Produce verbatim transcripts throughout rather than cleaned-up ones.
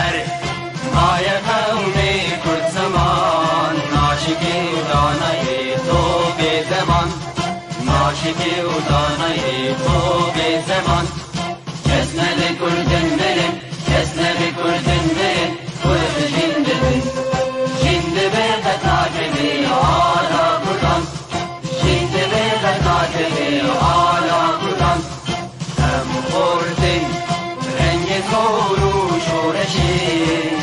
Erê, maye qewmê Kurd ziman, naşikê û danayê to bê zeman. Naşikê û danayê to bê zeman. Kes nebe Kurdin mirin, kes nebe Kurdin mirin, Kurd jîn dibin. Jîn dibe qet nakeve ala Kurdan. Jîn dibe qet nakeve ala Kurdan. Em xortin rengê zor û şoreşê,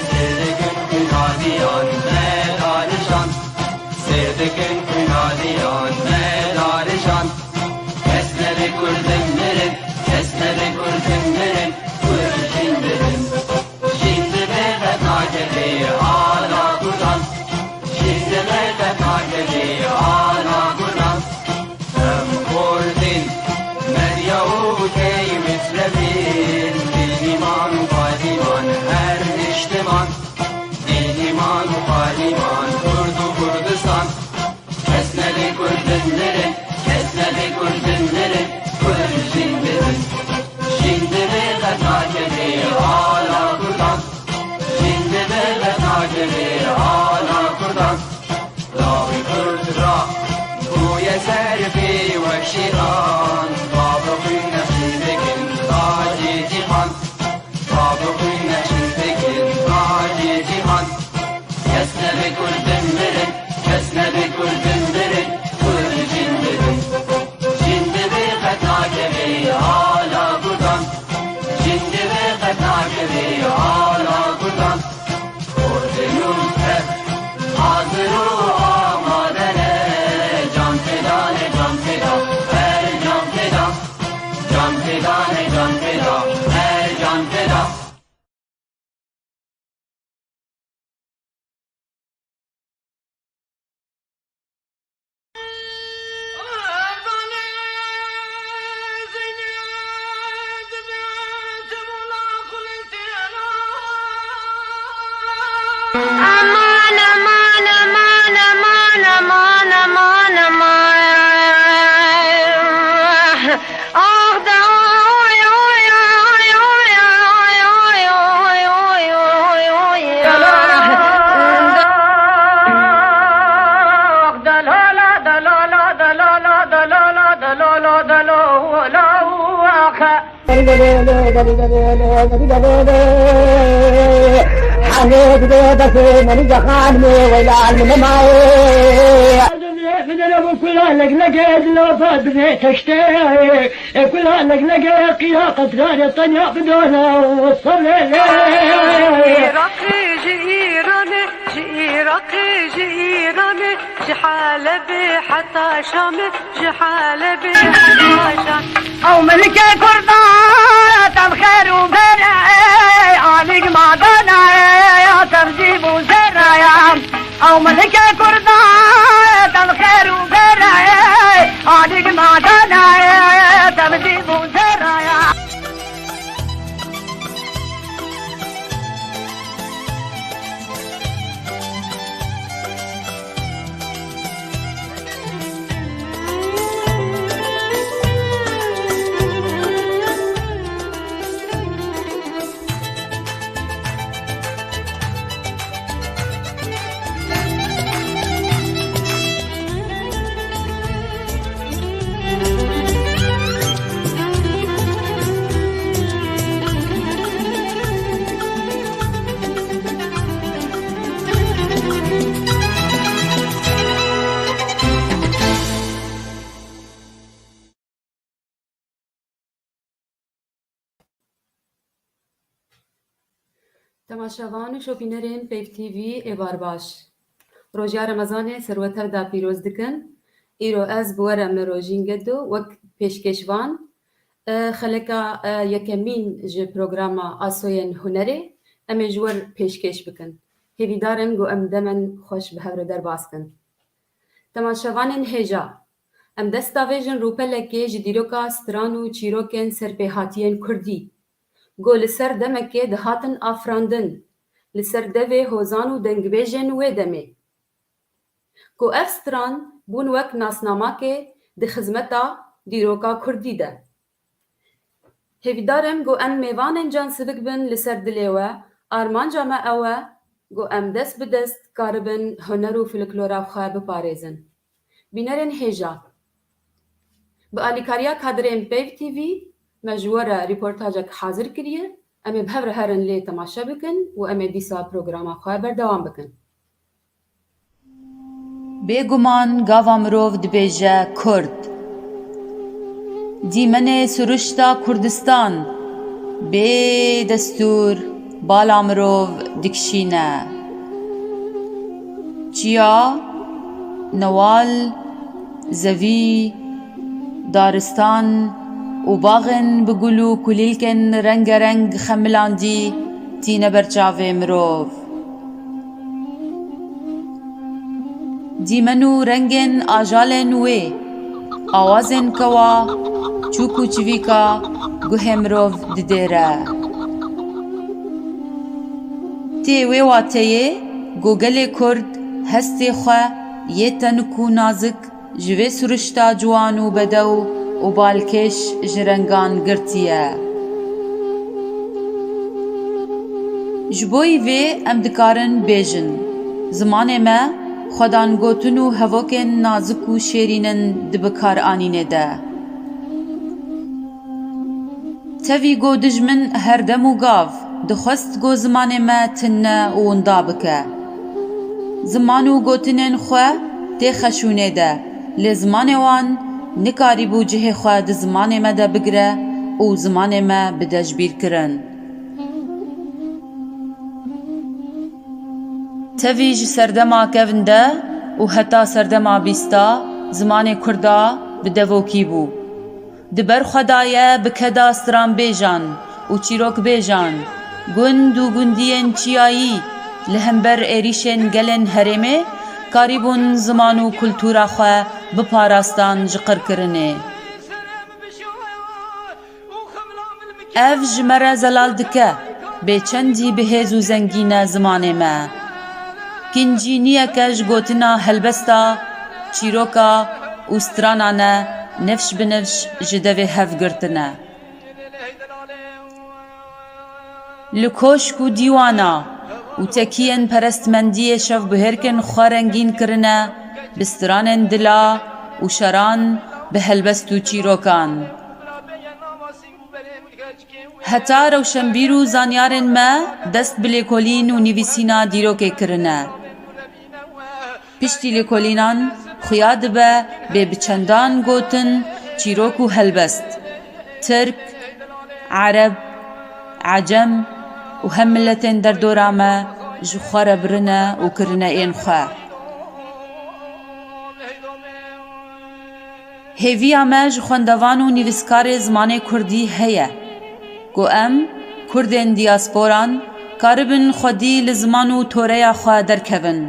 sêr dikin xwîna diyan me darijan. Sêr dikin xwîna diyan me darijan. Kes nebe Kurdin mirin, kes nebe Kurdin mirin, Kurd jîn dibin. Jîn dibe qet nakeve ala Kurdan. Jîn dibe qet nakeve ala Kurdan. Em xortin Medya û Keymislevîn, Dîniman û Padîman her niştiman. Dîniman û Padîman, Kurd û Kurdistan. Kes nebe Kurdin mirin, kes nebe Kurdin mirin, Kurd jîn dibin. Jîn dibe qet nakeve ala Kurdan. Jîn dibe qet nakeve ala Kurdan. Lawê Kurd ra bûye ser pê wek şêxan. Bavê xwîn nexşîn dikin tacê cîhan. Bavê xwîn nexşîn dikin tacê cîhan. Kes nebe Kurdin mirin, kes nebe Kurdin mirin, Kurd jîn dibin. Jîn dibe qet nakeve ala Kurdan. Jîn dibe qet nakeve ala Kurdan. Kurdin û Kurd hazir û amade ne. Can feda ne, can feda, her can feda. Can feda ne, can feda, her can feda. Aman, aman, aman, aman, aman, aman. Ah da oy, oy, oy. Dalala, dalala, dalala, dalala, dalala, dalala, dalala. Hane dide dase mani jahan me wela almine mae. Bidere bu kula leglege dila badre teşte. E kula leglege qiya qetrare tanya bidona salele. Iraqê ji Îranê, ji Iraqê, ji Îranê, ji Helebê heta Şamê, ji Helebê heta Şam. Ew milke Kurda, tev xêr û bere, alîg madana, tev cîb û zeraya. Ew milke Kurda, tev xêr û bere, alîg madana, tev cîb û zeraya. Temaşevan û şopînerên Peyv T V êvar baş. Roja Remezanê ser we tev de pîroz dikin. Îro ez bi we re Mero Jîngedo wek pêşkêşvan, e, xeleka, e, yekemîn ji programa Asoyên Hunerê em ê ji we re pêşkêş bikin. Hêvîdar in ku em demen xweş bi hev re derbas kin. Temaşevanên hêja, em dest davêjin rûpelekê ji dîroka stran û çîrokên serpêhatiyên kurdî, ku li ser demekê dihatin afirandin, li ser devê hozan û dengbêjên wê demê. Ku ev stran bûn wek nasnamakê di xizmeta dîroka kurdî de. Hêvîdar im ku em mêvanên cansivik bin li ser dilê we Armanca me ew e ku em dest bi dest karibin huner û folklora xwe biparêzin. Bînerên hêja, bi alîkariya kadrên Peyv T V me ji we re rîportajek hazir kiriye. Em ê bi hev re herin lê temaşe bikin û em ê dîsa programa xwe berdewam bikin. Bêguman gava mirov dibêje Kurd. Dîmenê siruşta Kurdistan bê destûr bala mirov dikişîne. Çiya, newal, zevî, daristan û baxên bi gul û kulîlkên rengereng xemilandî tîne ber çavê mirov. Dîmen û rengên ajalên wê, awazên kewa, çûk û çivîka guhê mirov didêre. Tê wê wateyê ku gelê Kurd hestê xwe yê tenik û nazik ji vê siruşta ciwan û bedew û balkêş ji rengan girtiye. Ji bo vê em dikarin bêjin, zimanê me xwedangotin û hevokên nazik û şêrîn in di bikaranînê de. Tevî ku dijmin her dem û gav dixwest ku zimanê me tune û winda bike. Ziman û gotinên xwe tê xeşûnê de, lê zimanê wan nikarîbû cihê xwe di zimanê me de bigire û zimanê me bide ji bîr kirin. Tevî ji serdema kevn de û heta serdema bîsta zimanê Kurda bi devokî bû. Di ber xwe daye bi keda stranbêjan û çîrokbêjan, gund û gundiyên çiyayî li hember êrîşên gelên herêmê karîbûn ziman û kultura xwe biparastan ji qirkirinê. Ev ji me re zelal dike, bêçendî bi hêz û zengîn e zimanê me. Kincîniyeke ji gotina helbesta, çîroka û strana ne nifş bi nifş ji devê hev girtine. Li koşk û dîwana û tekiyên perestmendiyê şevbihêrkin xwe rengîn kirine bi stranên dila û şeran bi helbest û çîrokan. Heta rewşenbîr û zanyarên me dest bi lêkolîn û nivîsîna dîrokê kirine. Piştî lêkolînan xuya dibe bê bi çendan gotin çîrok û helbest. Tirk, Ereb, Ecem û hem miletên derdora me ji xwe re birine û kirine ên xwe. Hêviya me ji xwendevan û nivîskarê zimanê kurdî heye ku em, kurdên diyasporan, karibin xwedî li ziman û toreya xwe derkevin.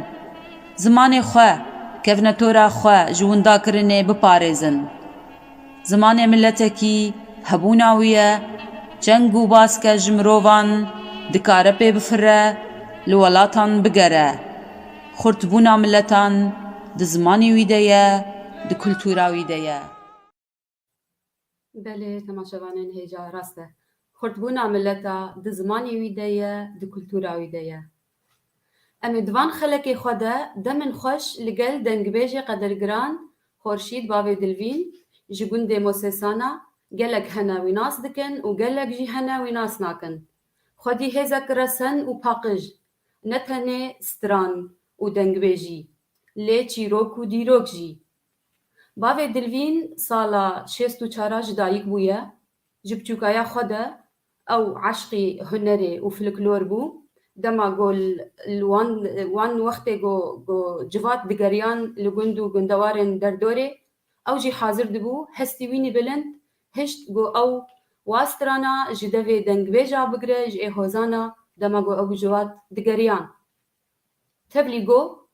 Zimanê xwe, kevnetora xwe ji windakirinê biparêzin. Zimanê miletekî hebûna wî ye, çeng û baske ji mirovan dikare pê bifire, li welatan bigere. Xurtbûna miletan di zimanê wî de ye, di kultura wî de ye. Belê, temaşevanên hêja, rast e. Xurtbûna mileta di zimanê wî de ye, di kultura wî de ye. Em ê di van xelekê xwe de demên xweş li gel dengbêjê qedirgiran Xorşîd Bavê Dilvîn ji gundê Mosesana gelek hene wî nas dikin û gelek jî hene wî nas nakin. Xwedî hêzek resen û paqij, ne tenê stran û dengbêjî, lê çîrok û dîrok jî. Bavê Dilvîn sala şêst û çar a ji dayik bûye. Ji biçûkaya xwe de ew eşqî hunerê û folklor bû. Dema ku li wan, wan wextê ku, ku civat digeriyan li gund û gundewarên derdorê, ew jî hazir dibû, hestî wînî bilind hişt ku ew wa strana ji devê dengbêja bigire, ji ê hozana, dema ku ew civat digeriyan. Tevlî go,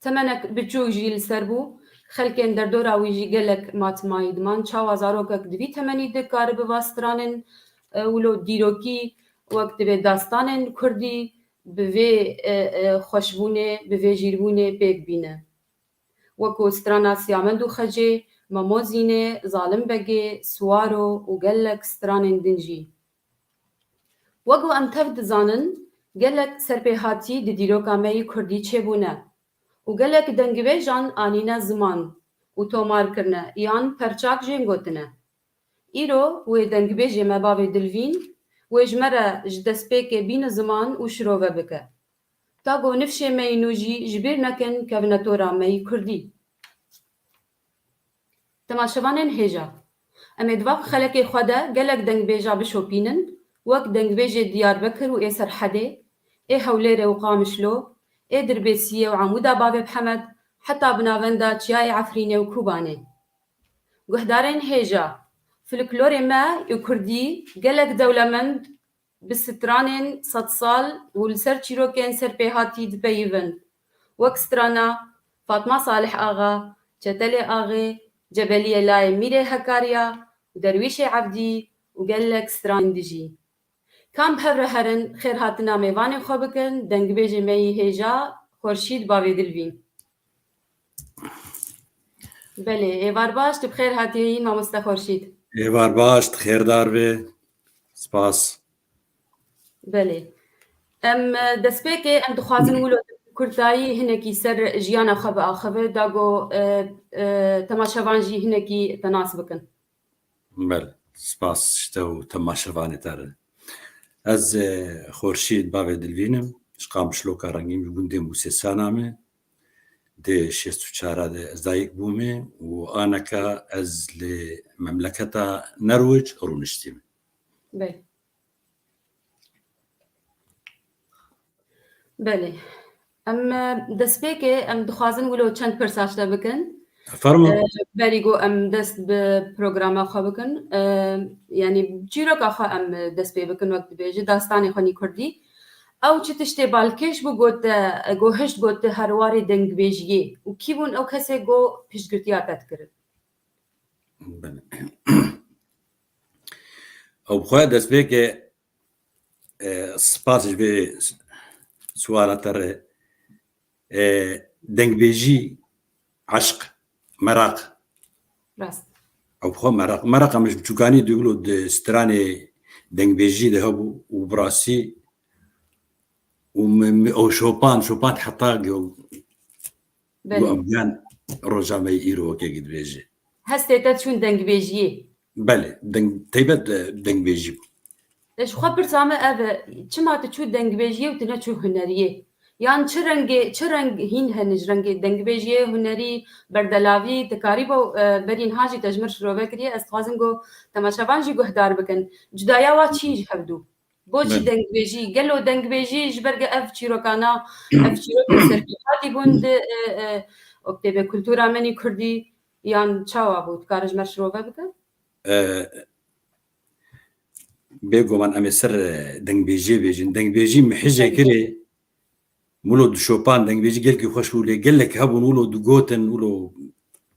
temenek biçûk jî li ser bû. Xelkên derdora wî jî gelek matmayî diman. Çawa zarokek di vî temenî dikaribe va stranên, e, wilo dîrokî wek divê dastanên kurdî bi vê, e, e, xweşbûnê, bi vê jîrbûnê pêk bîne. Wekû strana Siyamend û Xecê, Memo Zînê, Zalim Begê, Siwaro û gelek stranên din jî. Wek ku em tev dizanin, Gelek serpêhatî di dîroka me yî kurdî çêbûne û gelek dengbêjan anîne ziman û tomar kirine yan perçak jê gotine. Îro wê dengbêjê me bavê Dilvîn wê ji me re ji destpêkê bîne ziman û şirove bike. Ta ku nifşê me yî nû jî ji bîr nekin kevine tora me yî kurdî. Temaşevanên hêja, em ê di van xelekê xwe de gelek dengbêja bişopînin, wek dengbêjê Diyarbekir û ê Serhedê, ê Hewlêrê û Qamişlo, ê Dirbêsiyê û Amûda Bavê Mihemed, heta bi navenda Çiyayê Efrînê û Kobanê. Guhdarên hêja, folklorê me û kurdî gelek dewlemend bi stranên sedsal û li ser çîrokên serpêhatî dipeyivin, wek strana Fatma Salih Axa, Çetelê Axê, Cebeliyê Layê Mîrê Hekariya û Derwîşê Evdî û gelek stranên dijî. Kam bi hev re herin, xêrhatina mêvanê xwe bikin, dengbêjê me yî hêja Xorşîd Bavê Dilvîn. Belê, êvar baş, tu bi xêr hatî, mamoste Xorşîd. Êvar baş, tu xêrdar be. Spas. Belê. Em, e, destpêkê em dixwazin wilo kurtayî hinekî ser jiyana xwe biaxive, da ku, e, e, temaşevan jî hinekî te nas bikin. Belê, spas ji te û temaşevanê te re. Ez, e, Xorşîd Bavê Dilvîn im, ji Qamişloka Rengîn, ji gundê Mûsêsana me. Dê şêst û çar de ez dayik bûme û aneka ez li memleketa Nerwic rûniştîme. Belê. Belê. Em, e, destpêkê em dixwazin wilo çend pirsa ji te bikin. Fermo. E, berî ku em dest bi programa xwe bikin, e, yanî çîroka xwe em dest pê bikin, wek dibêje, dastanê xwe nî kurdî. Ew çi tiştê balkêş bû, got te, e, ku hişt got te her warê dengbêjiyê û kî bûn ew kesê ku piştgirtiya te dikirin? Belê. Ew bi xwe destpêkê, e, spas ji vê suala te re. E, dengbêjî, eşq, meraq. Rast. Ew bi xwe meraq. Meraq em ji biçûkanî dibilo di stranê dengbêjî de hebû û bi rastî û min, min, ew şopan, şopan heta ge-, Belê. Û em giyan roja me yê îro wekê dibêje. Hestê te çûn dengbêjiyê. Belê, deng, taybet, e, dengbêjî bû. E, ji xwe pirsa me ev e, çima tu çû dengbêjiyê û tu neçû huneriyê? Yan çi rengê, çi reng hîn hene ji rengê dengbêjiyê, hunerî, berdelavî, tu karî bo, e, berî niha jî te ji min şirove kiriye, ez dixwazim ku temaşevan jî guhdar bikin. Cudaya wa çi ji hevdû? Boçî Belê. dengbêjî? Gelo dengbêjî ji ber ge ev çîrokana, ev çîrokên serpêhatî bûn di, e, e, wek tê be kultura me nî kurdî yan çawa bû? Dikare ji me şirove bike? E, bêguman em ê ser, e, dengbêjiyê bêjin. Dengbêjî mihijê Belê. kirê, wilo dişopan dengbêjî gelkî xweş bû, lê gelek hebûn wilo digotin, wilo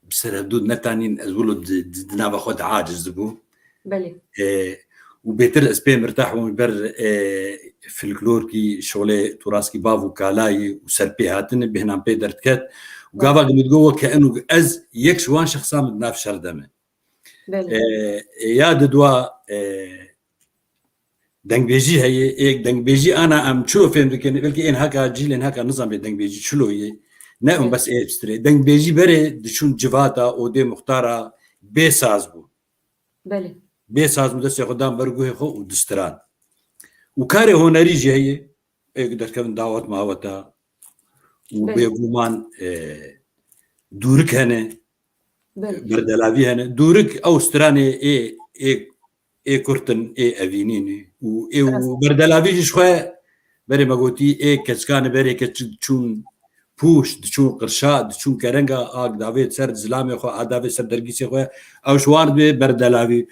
bi ser hevdû netanîn, ez wilo di, di, di nava xwe de aciz dibûm. Belê. E, û bêtir ez pê mirtah bûm ji ber, e, folklorkî, şolê turaskî bav û kalayî û serpêhatini bêhnan pê derdiket. Û Belê. gava min digot weke en û ez yek ji wan şexsan min di nav şer de me. Belê. E, e, ya di dua, e, dengbêjî heye, ê dengbêjî ana em çilo fêm dikin, belkî ên heka cîlên heka nizam bê dengbêjî çilo ye. Ne em Belê. bes ê pistirê. Dengbêjî berê diçûn civata, odê muxtara bê saz bû. Belê. Bê saz bû, destê xwe dan ber guhê xwe û distiran. Û karê hunerî jî heye, ê ku derkevin dawet maweta û Belê. bêguman, e, dûrik hene, Belê. berdelavî hene. Dûrik ew stranê ê, ê, ê kurtin, ê evînî ne. Û ê û Rast. berdelavî jî ji xwe berê me gotî ê keçikane berê ke çi diçûn pûş, diçûn qirşa, diçûn kerenga, a davê ser zilamê xwe, a davê ser dergîsê xwe, ew ji wan dibê berdelavî.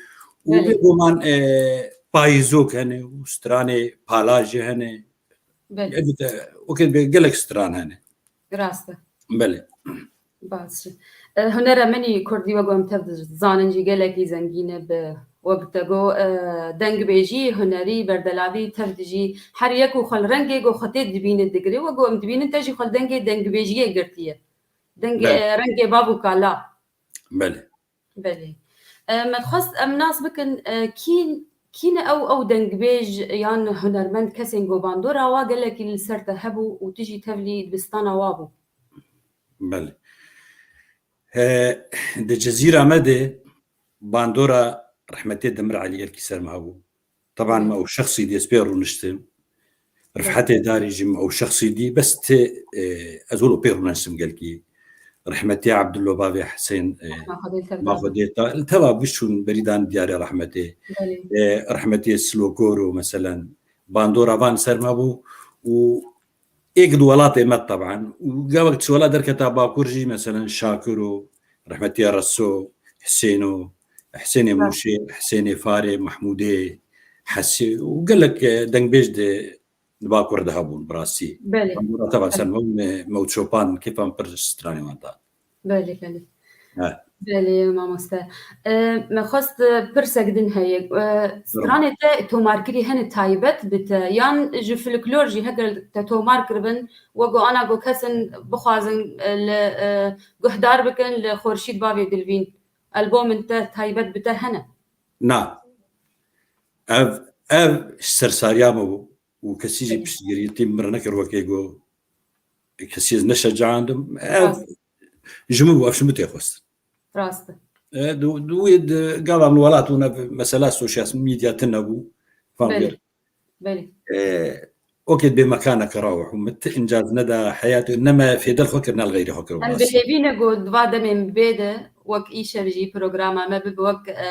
Û Belê. bêguman, e, payîzok hene û stranê pala jî hene. Belê. Elbette, okey, be-, gelek stran hene. Rast e. Belê. Baş e. E, hunera min î kurdî wek em tev dizanin jî gelekî zengîn e bi wek te got, e, dengbêjî, hunerî, berdelavî, tev dijî her yek û xwe li rengê ku xwe tê dibîne digire, wek em dibînin te jî xwe li dengê dengbêjiyê girtiye. Dengê, Belê. e, rengê bav û kala. Belê. Belê. E, me dixwest em nas bikin, e, kî Kî ne ew, ew dengbêj yan hunermend, kesên ku bandora wa gelekî li ser te hebû û tu jî tevlî dibistana wa bû? Belê. E, di Cezîra me de bandora rehmetê Demir Elî gelkî ser me hebû. Teban me ew şexsî dî, ez pê rûniştim. Refhetê darî jî me ew şexsî dî, bes tê, e, ez wilo pê rûniştim gelkî. Rehmetê Abdullo bavê Hesên, e, Rehma Xwedê li ser ma bavê. Xwedê ta, li teva biçûn berî dan diyarê rehmetê. Belê. E, rehmetê Silokoro, meselen, bandora van ser me bû û êk di welatê me teban. Û gavek çi welat derketa Bakur jî, meselen, Şakiro, rehmetê Reso, Hisêno, Hisênê Mûşê, Hisênê Farê, Mehmûdê, Hesê û gelek, e, dengbêj di, di Bakur de hebûn, bi rastî. Belê. Bandora teban ser me, me, me û Çopan kêfa me pir stranê wan da. Belê, belê. He. Belê, mamoste. E, me xwest, e, pirsek din heye. E, stranê te tomarkirî hene taybet bi te? Yan ji folklor jî heger te tomar kiribin, wek ku ana ku kesin bixwazin, e, li, e, guhdar bikin, li Xorşîd Bavê Dilvîn albomên te taybet bi te hene? Na. Ev, ev ji sersariya me bû û kesî jî piştgirî min re nekir wekê ku kesî ez neşeceandim. Ev Rast. Ji min bû, ev ji min tê xwestin. Rast e. E, du, du, di, gava min welat û ne mesela sosyal medya tune bû. Fam Belê. Belê. E, okê bê mekana kira û min ti incaz neda heyat ne me fêdel xwe kir, ne li xeyrê xwe kir. Em bi hêvî ne ku di va demê bê de wek îşev jî programa me bibe wek, e,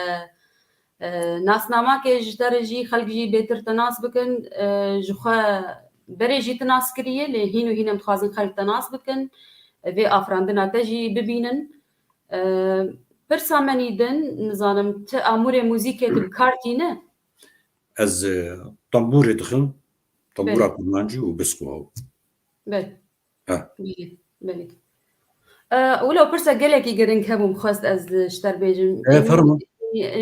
e, nasnamakê ji te re jî xelk jî bêtir te nas bikin, e, ji xwe berê jî tu nas kiriye, lê hîn û hîn em dixwazin xelk te nas bikin, vê afirandina te jî bibînin. E, pirsa me nî din, nizanim, ti amûrê muzîkê tu bi kar tîne? Ez, e, tembûrê dixim, tembûra Belê. Kurmancî û bisko. Belê. Ha. Belê, belê. E, wilo pirsa gelekî giring hebû, xwest ez ji te re bêjim. E, fermo.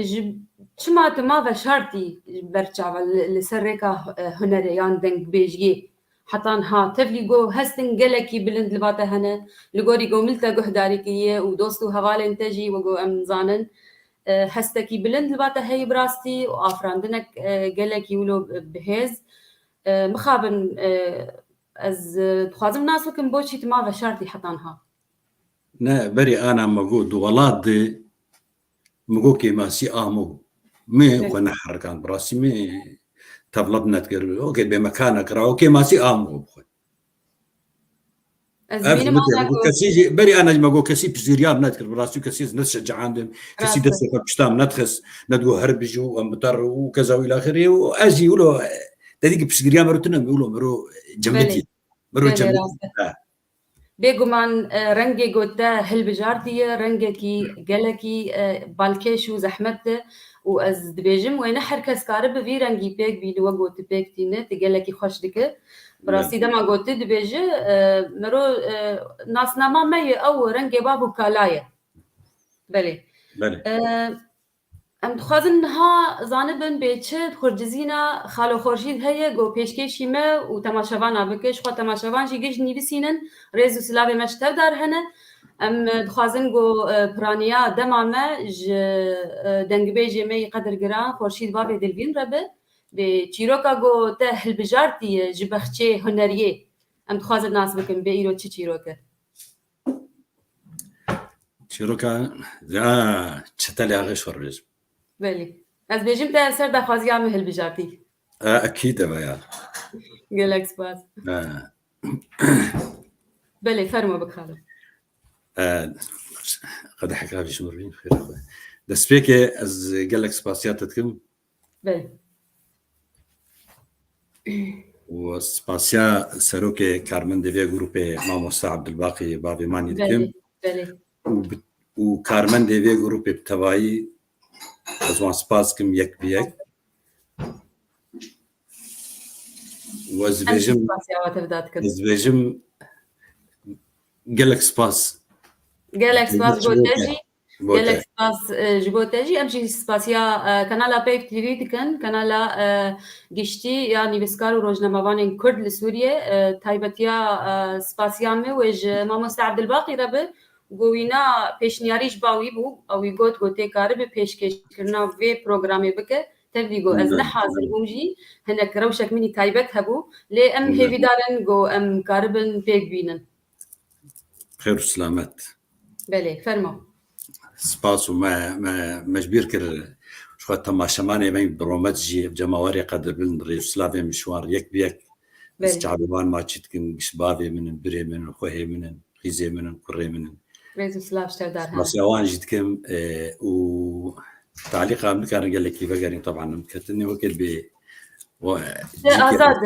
Ji çima tu ma veşartî ber çava li, li ser rêka, e, hunerê yan dengbêjiyê? Heta niha tevlî go hestin gelekî bilind li ba te hene. Li gorî go min li te guhdarî kiriye û dost û hevalên te jî, wek go em zanin, e, hestekî bilind li ba te heye bi rastî û afirandinek, e, gelekî wilo bihêz. E, mixabin, e, ez, e, dixwazim nas bikim boçî tu ma veşartî heta niha. Ne, berî ana me got di welat de, min got kêmasî a min bû. Min Evet. xwe neherikand, bi rastî min tevlib nedikir. Okê, bê mekana kira, o kêmasî a min bû bi xwe. Ez Ev dibînim min ana tê, ku kesî jî, berî ana jî me got kesî piştgiriya min nedikir, bi rastî kesî ez neşeceandim, kesî Rast e. destê xwe pişta min nedixist, nedigot her bijî û em bi te re û keza û îlaxirê û ez jî wilo, te dî ki piştgiriya me ro tune, wilo me ro cemidî. Belê. Me ro Belê, cemidî. rast e. Ha. Bêguman, e, rengê ku te hilbijartiye, rengekî gelekî, e, balkêş û zehmet e û ez dibêjim, wê ne her kes karibe vî rengî pêk bîne, wek ku tu pêk tîne, tu gelekî xweş dike. Bi Ne. rastî dema ku tu dibêje, e, mero, e, nasnama me ye, ew rengê bav û kala ye. Belê. Belê. E, Em dixwazin niha zanibin bê çi xurcizîna Xalo Xorşîd heye, ku pêşkêşî me û temaşevana bike. Ji xwe temaşevan jî giş nivîsînin, rêz û silavê me ji tev dar hene. Em dixwazin ku, e, piraniya dema me ji, e, dengbêjê me yî qedirgiran Xorşîd Bavê Dilvîn re be. Bê çîroka ku te hilbijartiye ji bexçê huneriyê. Em dixwazin nas bikin, bê îro çi çîrok e? Çîroka, ya, çetelê axê şor bêjim. Belê. Ez bêjim te ser daxwaziya min hilbijartî. E, ekîd e ya. Gelek spas. E. Belê, fermo bikalo. E, qedehek avî ji min re bîn, xêr be. Destpêkê ez gelek spasiya te dikim. Belê. û spasiya serokê karmendê vê grûpê Mamoste Abdulbaqî Bavê Manî dikim. Belê, belê. Û bi, û karmendê vê grûpê bi tevayî ez wan spas dikim yek bi yek. Û ez Em jî dibêjim, spasiya we tevda dikin. Ez dibêjim gelek spas. Gelek spas ji bo te jî. Gelek spas, e, ji bo te jî. Em jî spasiya, e, kanala Peyv T V dikin, kanala, e, giştî ya nivîskar û rojnamevanên Kurd li Sûriyê. E, taybetiya, e, spasiya me wê ji Mamoste Abdulbaqî re be, ku wîna pêşniyarî ji ba wî bû, ew wî got, ku tê karibe pêşkêşkirina vê programê bike. Tevî got, ez ne hazir bûm jî, hinek rewşek min î taybet hebû, lê em hêvîdar in ku em karibin pêk bînin. Xêr û silamet. Belê, fermo. Spas û me, me, me ji bîr kir. Ji xwe temaşevanê me bi romet jî, ev cemawerê qedirbilin, rêz û silavê min ji wan re yek bi yek. Ez çavê wan maçî dikim, giş bavê min in, birê min in, xwehê min in, xîzê min in, kurê min in. Rêz û silav ji te dar hene. Spasiya wan jî dikim, e, û talîqa em nikarin gelekî vegerîn, teban em ketin wekê bê. Te azad,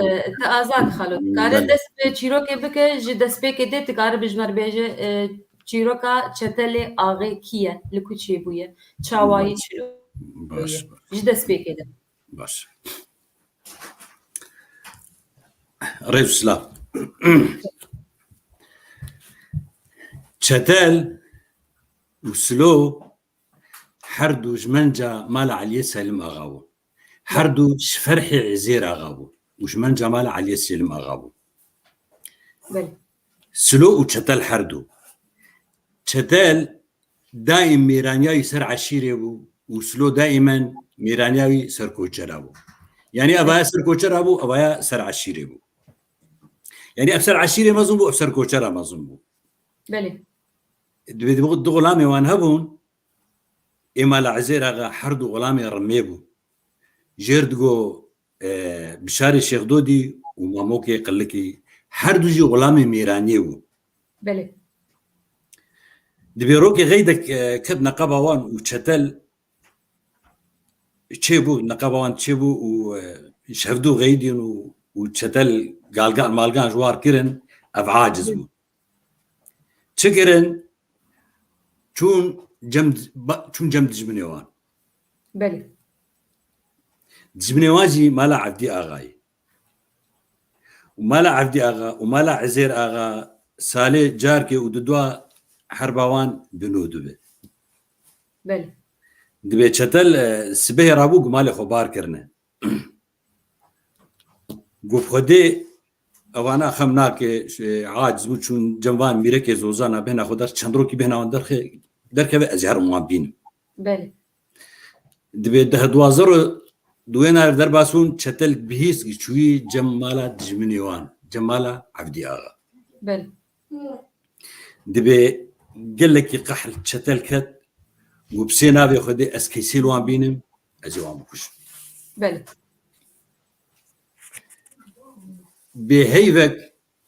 te azad xalo. Dikare dest bi çîrokê bike, ji destpêkê dê dikare bi ji me re bêje, e, çîroka Çetelê Axê kî ye, li ku çêbûye, çawayî çilo. Baş, baş. Ji destpêkê de. Baş. Rêz û silav. Çetel û Silo her du ji menca mala Eliyê Selim Axa bû. Her du ji ferhê Ezêr Axa bû. Û ji menca mala Eliyê Selim Axa bû. Belê. Silo û Çetel her du. Çetel daîm mêraniya wî ser eşîrê bû û Silo daîmen mêraniya wî ser koçera bû. Yanî evaya ser koçera bû, evaya ser eşîrê bû. Yanî ev ser eşîrê mezin bû, ev ser koçera mezin bû. Belê. Dibê du xulamê wan hebûn, ê mala Ezêr Axa her du xulamê rimê bû. Jêr digo, e, Bişarê Şêxdodî û Mamokê Qilikî her du jî xulamê mêraniyê bû. Belê. Dibê rokê xeydek, e, ket neqeba wan û Çetel çêbû, neqeba wan çêbû û, e, ji hevdu xeydîn û, û Çetel galgan malgan ji war kirin, ev aciz bû. Çi kirin? Çûn cem, ba-, çûn cem dijminê wan. Belê. Dijminê wan jî mala Evdî Axayî. Û mala Evdî Axa û mala Ezêr Axa salê carkê û di dua herba wan bi nû dibe. Belê. Dibê Çetel, e, sibehê rabû ku malê xwe bar kirine. Got, Xwedê evana xem nake, aciz bû, çûn cem van mîrekê zozana bêhna xwe der, çend rokî bêhna wan derxe-, derkeve, ez ê herim wan bînim. Belê. Dibê deh duwazdeh ro di wê navê derbas bûn, Çetel bihîst çûyî cem mala dijminê wan, cem mala Evdî Axa. Belê. Dibê gelekî qehl Çetel ket, got, bi sê navê Xwedê ez keysê li wan bînim, ez ê wan bikujim. Belê. Bê heyvek,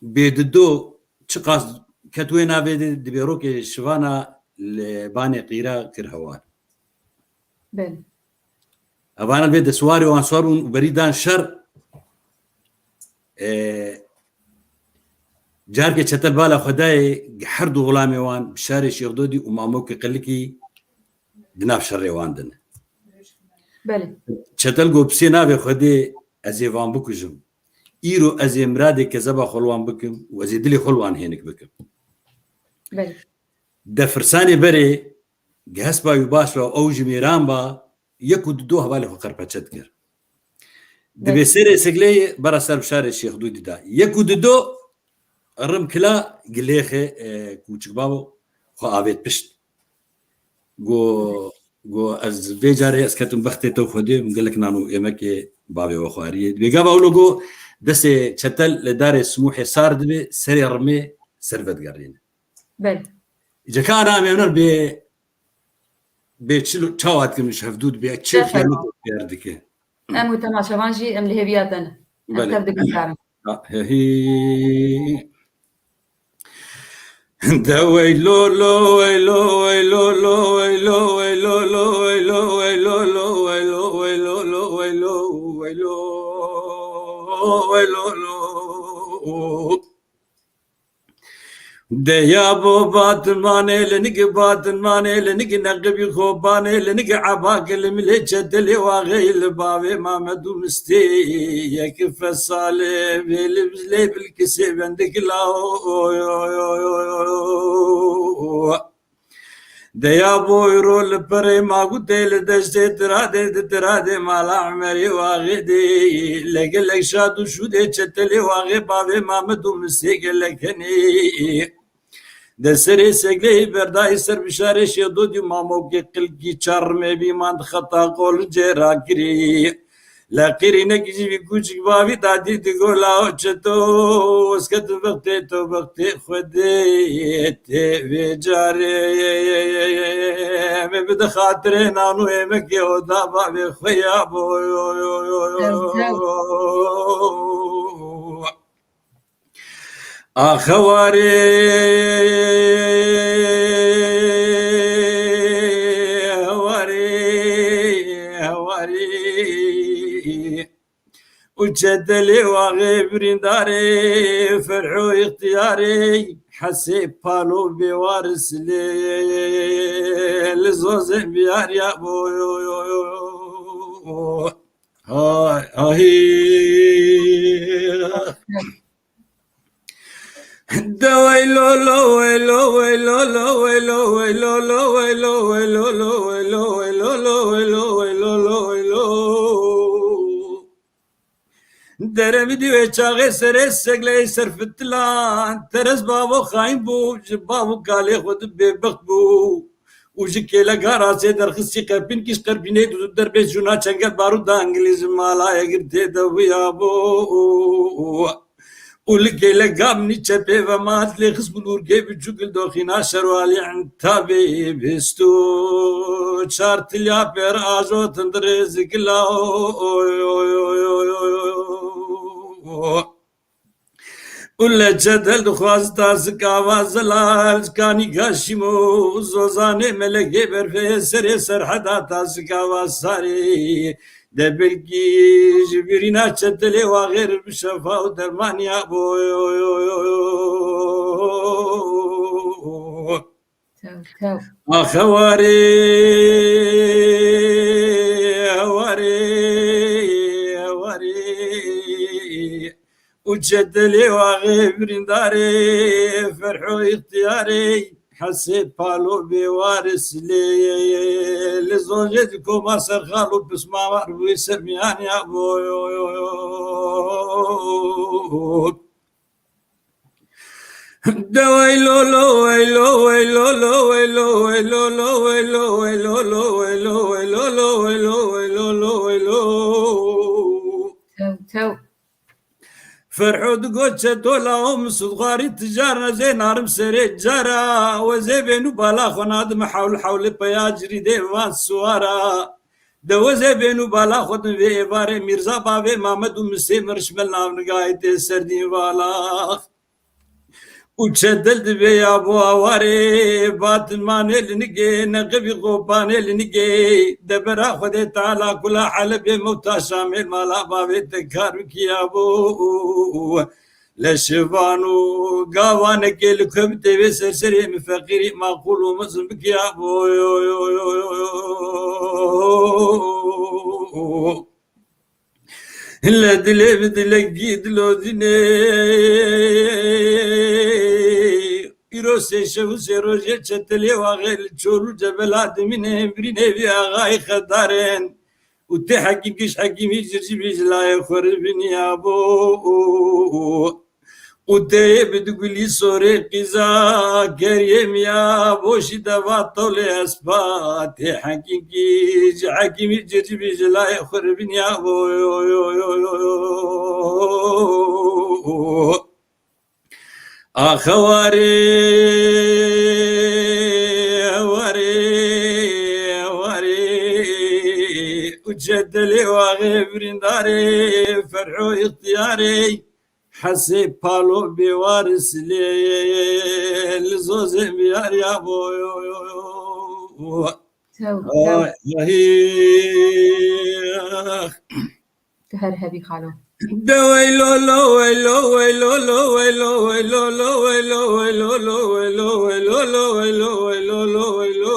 bê dido, çiqas ket wê navê de, dibê rokê şivana li banê qîra kir hewar. Belê. Evana vê de siwarê wan siwar bûn û berî dan şer, e, carkê Çetel bala xwe dayê her du xulamê wan, Bişarê Şêxdodî û Mamokê Qilikî di nav şerê wan de ne. Belê. Çetel got, bi sê navê Xwedê ez ê van bikujim. Îro ez ê miradê kezeba xwe li wan bikim û ez ê dilê xwe li wan hênik bikim. Belê. Defirsanê berê, hespa wî baş ba, ew ji mêran ba, yek û dido hevalê xwe qerpeçe dikir. Dibê serê sigleyê bera ser Bişarê Şêxdodî da. Yek û dido rim kila gilêxê, e, kûçik babo xwe avêt pişt. Go, go ez vê carê ez ketim bextê te û Xwedê, min gelek nan û êmekê bavê we xwariyê. Dibê gava wilo go destê Çetel li darê simûhê sar dibe, serê rimê ser vedigerîne. Belê. Îca ka ana em ê huner bê, bê çi lo-, çawa dikin ji hevdû dibê, çi xiyalê diyar dike. Em û temaşevan jî em li hêviya te ne. Em tev diguhdarin. Ha, he, hî. De weylo lo, weylo, weylo lo, weylo, weylo lo, weylo, weylo lo, weylo, weylo lo, weylo, weylo lo. Deya bo batinmanê li nik, batinmanê li nik, neqibî xobanê li nik, ebak li milê Çetelê Waxeyî li bavê Mamed û Mistê yek fesalê vê li lê bilkisê bendik la. Deya boyro li perê magûtê li deştê tiradê di tiradê mala Emerê Waxê dê. Legelek şad û şûdê Çetelê Waxê bavê Mamed û Misê gelek henê. De serê segleyê berdayî ser bişarê şêdodî mamokê qilkî çarmê bî mand xeta qol cêra kirî. Leqîrînekî jî vî kûçik bavî dadî di gola o çeto. Wesketin vextê to vextê Xwedê tê vê carê. Me bide xatirê nan û êmekê oda bavê xwe ya bo. Ax hewarê, hewarê, hewarê. Û çetelê waxê birîndarê, ferho îxtiyarê, hesê palo bêwaris lê, li zozê biyar ya bo. Hay, ahî. De weylo, lo, weylo, weylo, lo, weylo, weylo, lo, weylo, weylo, lo, weylo, weylo, lo, weylo, lo, weylo, lo, weylo. Deremidî wê çaxê serê segleyê serfitilan, teres bavo xayîn bû, ji bav û kalê xwe di bêbext bû. Û ji kêlega rastê derxistî qepîn kîş qepînê du derbê jûna çengel barût da Îngilîz mala ye gir tê de wiyabû. Û li kêlega minî çepê ve mat lê xist bû lûrgê biçûk li doxîna şerwalî entabê bistû. Çar tilya pêr ajo tindirê zikila. Û leçe del dixwaz tasika va zelal, kanî gaşîmo zozanê melekê berfê serê serheda tasika va sarê. De belkî ji birîna çetelê waxêr bi şefa û dermaniya bo. Tew, tew. Ax hewarê, hewarê, hewarê. Û çetelê waxê birîndarê, ferho îxtiyarê, hesê palo bêwaris lê, li zonjê di koma serxal û pismamar bûyî ser miyaniya bo. De weylo, lo, weylo, weylo, lo, weylo, weylo, lo, weylo, weylo, weylo, lo, weylo, weylo, lo, weylo, weylo, lo, weylo, weylo, lo, weylo, weylo, weylo. Tew, tew. Ferho digot çetola o misudxarî ticar nezê narim serê cara. Wezê bênû bala xwe nadim hewl hewlê peya cirî dê van suwara. De wezê bênû bala xwe din vê êvarê Mîrza bavê Mamed û Misê mirişmel navnigahê tê serdîn valax. Û çetel dibe ya bo awarê, batin manê li nigê, neqibî qopanê li nigê, de bera Xwedê Teala kula Helebê mewta Şamê mala bavê te kar bikî ya bo. Leşivan û gavanekê li ku bi têvê serserê min feqîrî maqûl û mezin bikî ya bo. Le dilê bi dilekî dilozînê. Îro sê şev û sê rojê çetelê waxê li çol û cebela dimînê, birînê vî axayî xedarên. Û tê hekîm kîş hekîmî circî bî ji layê xwe ribînî ya bo. Û tê bi digulî sorê qîza geriyê miya boşî deva tolê espa tê hekîkî ji hekîmî circî bî ji layê xwe ribîn ya bo. Ax hewarê, hewarê, hewarê û çetelê waxê birîndarê ferho îxtiyarê. Hesê palo bêwaris lê li zozê biyar ya bo. Tew, tew. Ay, ahî. Tu her hebî xalo. De weylo, lo, weylo, weylo, lo, weylo, weylo, lo, weylo, weylo, lo, weylo, weylo, lo, weylo, weylo, lo, weylo.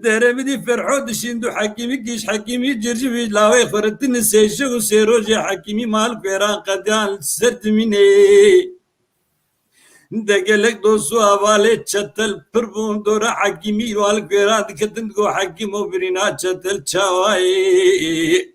Dere bidî Ferho dişîn du hekîmî kîş hekîmî circî vî lawê xwe ritin sê şev û sê rojê hekîmî mal kuêran qediyan li ser dimînê. De gelek dost û hevalê çetel pir bûn dora hekîmî wal kuêran diketin digo hekîmo birîna çetel çawayê.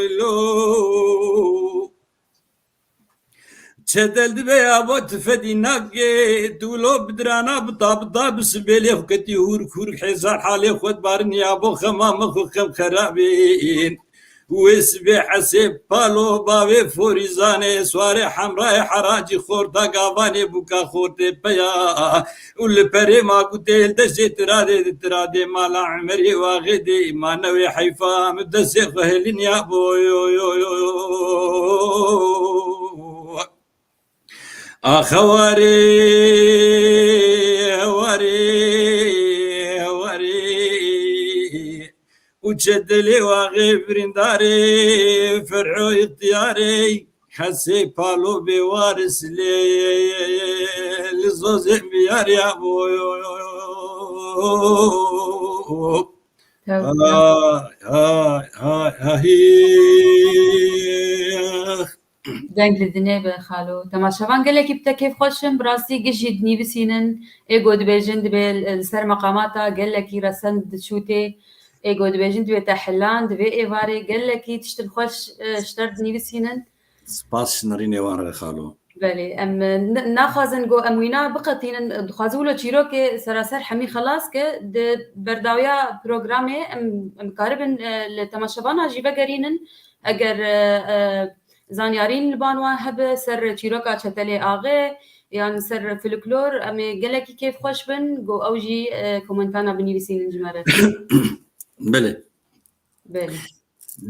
Çetel dibe ya bo tifedî nake, tu lo bidirana bita bita bi sibêlê xwe ketî hûrk hûrk hezar halê xwe dibarin ya bo xema me xwe xem xerabîn. Wê sibê hesê palo bavê forîzanê, swarê hemrayê heracî xorta gavanê bûka xortê peya. Û li perê ma gotê li destê tiradê di tiradê mala Emerê waxê dê ma newê heyfa min destê xwe hilin ya bo yo yo yo yo. Axe warê, warê, warê. Û çetelê waxê birindarê, ferho ixtiyarê, hesê palo bê waris lê, li zozê miyarê ya bo yo yo yo. Tewbe. Ay, ay, ay, ay. Deng li dinê be xalo. Temaşevan gelekî bi te kêfxweş in. Bi rastî giş jî dinivîsînin. Ê ku dibêjin dibê li ser meqamata gelekî resen diçûtê. Ê ku dibêjin dibê te hilan, divê êvarê gelekî tiştin xweş, e, ji te re dinivîsînin. Spas ji nerînê wan re xalo. Belê, em, e, ne-, naxwazin ku em wîna biqetînin. Dixwazin wilo çîrokê seraser hemî xelas ke, di berdawiya programê em, em karibin, e, li temaşevana jî vegerînin. Eger, e, e, zanyarîn li ban wan hebe ser çîroka Çetelê Axê yan ser folklor, em ê gelekî kêfxweş bin ku ew jî, e, komentana binivîsînin ji me re. Belê. Belê.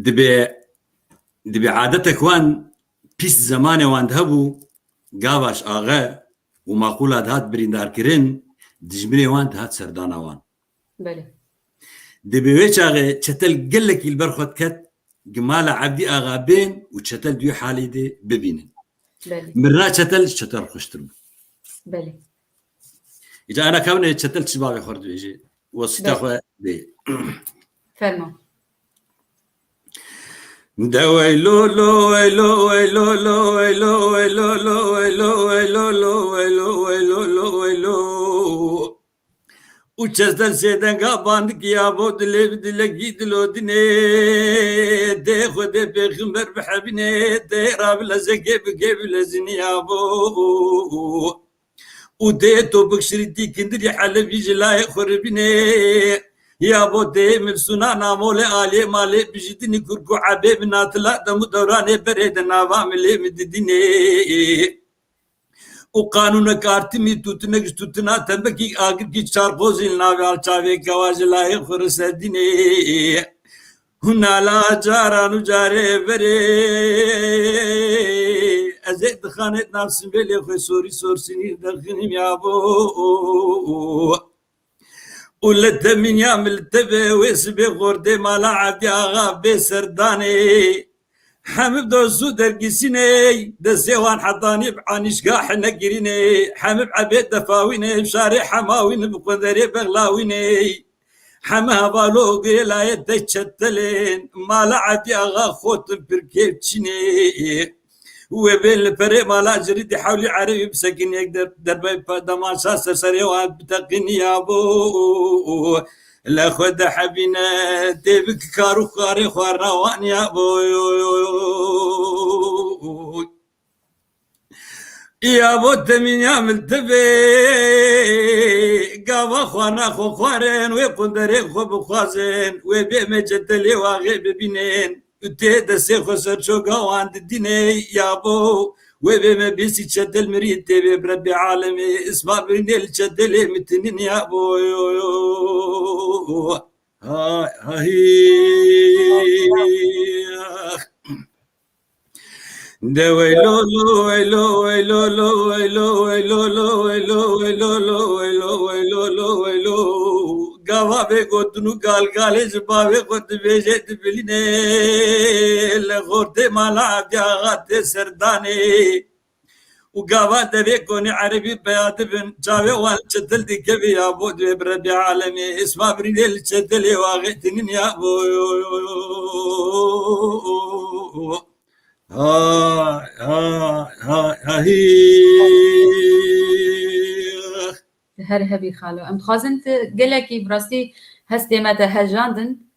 Dibê, dibê adetek wan pîs zemanê wan de hebû, gava ji axe û maqûla dihat birîndarkirin, dijminê wan dihat serdana wan. Belê. Dibê wê çaxê çetel gelekî li ber xwe diket, gi mala Evdî Axa bên û çetel di wî halî de bibînin. Belê. Mirina çetel ji çetel xweştir bû. Belê. Îca ana kevnê çetel çi bavê xwe dibêje. Wesîta Belê. Xwe bê. Fermo. De weylo lo, weylo, weylo lo, weylo, weylo lo, weylo, weylo lo, weylo, weylo lo, weylo. Û çezdel sêdenga bandikiya bo dilê bi dilekî dilodinê. Dê Xwedê pêxember bihebinê, dê rabilezekê bikê bileziniya bo. Û dê topik şirîtî kindirî helebî ji layê xwe ribînê. Ya bo dê milsûna namolê alê malê bijidinî kurku ebê bi natila dem û dewranê berê de nava milê mi didinê. Û qanûnek artimî tûtinek ji tûtina tembekî agirkî çarqozî li navê alçavê kewa ji layê xwe risedinê. Hûn ala caran û carê berê ez ê dixanê nav simbêlê xwe sorî sor sinîr dexînim ya bo. Û li temîniya min li te be wê sibê xortê mala Evdî Axa bê serdanê. Hemî dostû dergîsînê, destê wan hetanî bi anîşga hene girînê, hemî bi ebê defawînê, şarê hemawîn bi qunderê bexlawînê. Hemî hevalo girê layê te çetelên, mala Evdî Axa xotin pir kêf çînê. Wê bên li perê mala cirî di hewlî erê wî bisekin yek der-, derbey pe-, demaşa ser serê wan biteqîn ya bo. Le xwe de hebîne tê bik kar û karê xwarina wan ya bo. Ya bo temînya min tibê gava xwarina xwe xwarin, wê qunderê xwe bixwazin, wê bê me cetelê waxê bibînin. Û tê destê xwe ser çoga wan didînê ya bo. Wê bê me bîsî çetel mirî tê bê bi Rebbê alemê. Isma birînê li çetelê mitinin ya bo. Hay, hay. De weylo, lo, weylo, weylo, lo, weylo, weylo, lo, weylo, weylo, weylo, lo, weylo, weylo, lo, weylo. Gava vê gotin û galgalê ji bavê xwe dibêje dibilîne, li xortê mala Evdî Axa tê serdanê. Û gava devê konê erebî peya dibin, çavê wan li çetil dikeve ya bo, divê bi Rebbê alemê, isma birînê li çetilê waxê tinin ya bo. Hay, hay, hay, hay. Her hebî xalo. Em dixwazin tu gelekî bi rastî hestê me te hejandin.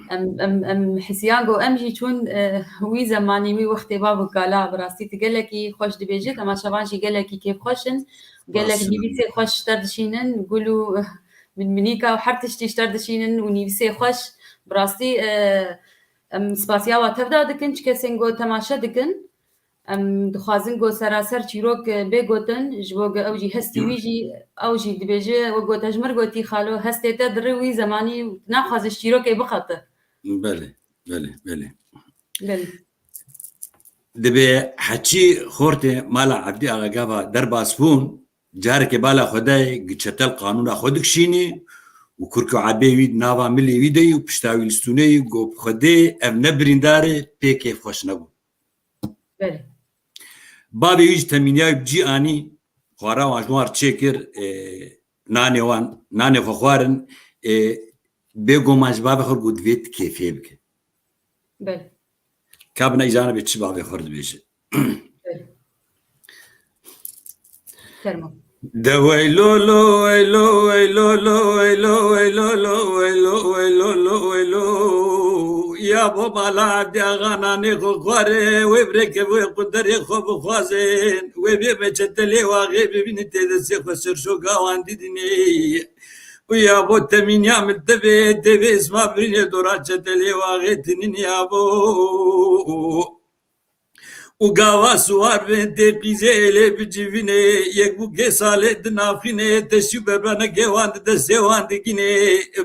Em, em, em hisiyan ku em jî çûn, e, wî zemanî, wî wextê bav û kala, bi rastî tu gelekî xweş dibêjî, temaşevan jî gelekî kêfxweş in. Gelek nivîsê xweş ji te dişînin, gul û, eh, min-, minîka û her tiştî ji te dişînin û nivîsê xweş. Bi rastî, eh, em spasiya wa tev da dikin, ji kesên ku temaşe dikin. Em dixwazin ku seraser çîrok, eh, bê gotin, ji bo ku ew jî hestî wî jî, ew jî dibêje, wek ku te ji mir gotî xalo, hestê te di rê wî zemanî naxwaze ji çîrokê biqete. Belê, belê, belê. Belê. Dibê heçî xortê mala Evdî Axa gava derbas bûn, carekê bala xwe dayê, gi çetel qanûna xwe dikişînî û kurk û ebê wî di nava milê wî de yî û pişta wî li stûnê yî, got, Xwedê ev ne birîndar e, pê kêfxweş nebû. Belê. Bavê wî ji temîniyayî bi cî anî, xwara wan ji wan re çêkir, e, nanê wan, nanê xwe xwarin, e, bêguman ji bavê xwe got, divê tu kêfê bike. Belê. Ka bina îcana bê çi bavê xwe re dibêje. Belê. Fermo. De weylo lo, weylo, weylo lo, weylo, weylo lo, weylo, weylo lo, weylo. Ya bo mala Evdî Axa nanê xwe xware, wê birêke wê qunderê xwe bixwazin, wê bê me çetelê waxê bibînin tê destê xwe ser şoga wan didinê. Û ya bo temîniya min tevê, tevê isma birînê dora çetelê waxê tinin ya bo. Û gava siwar bin tê qîzê êlê bicivînê, yek bû gê salê dinafînê, teşî bebenekê wan di destê wan digînê,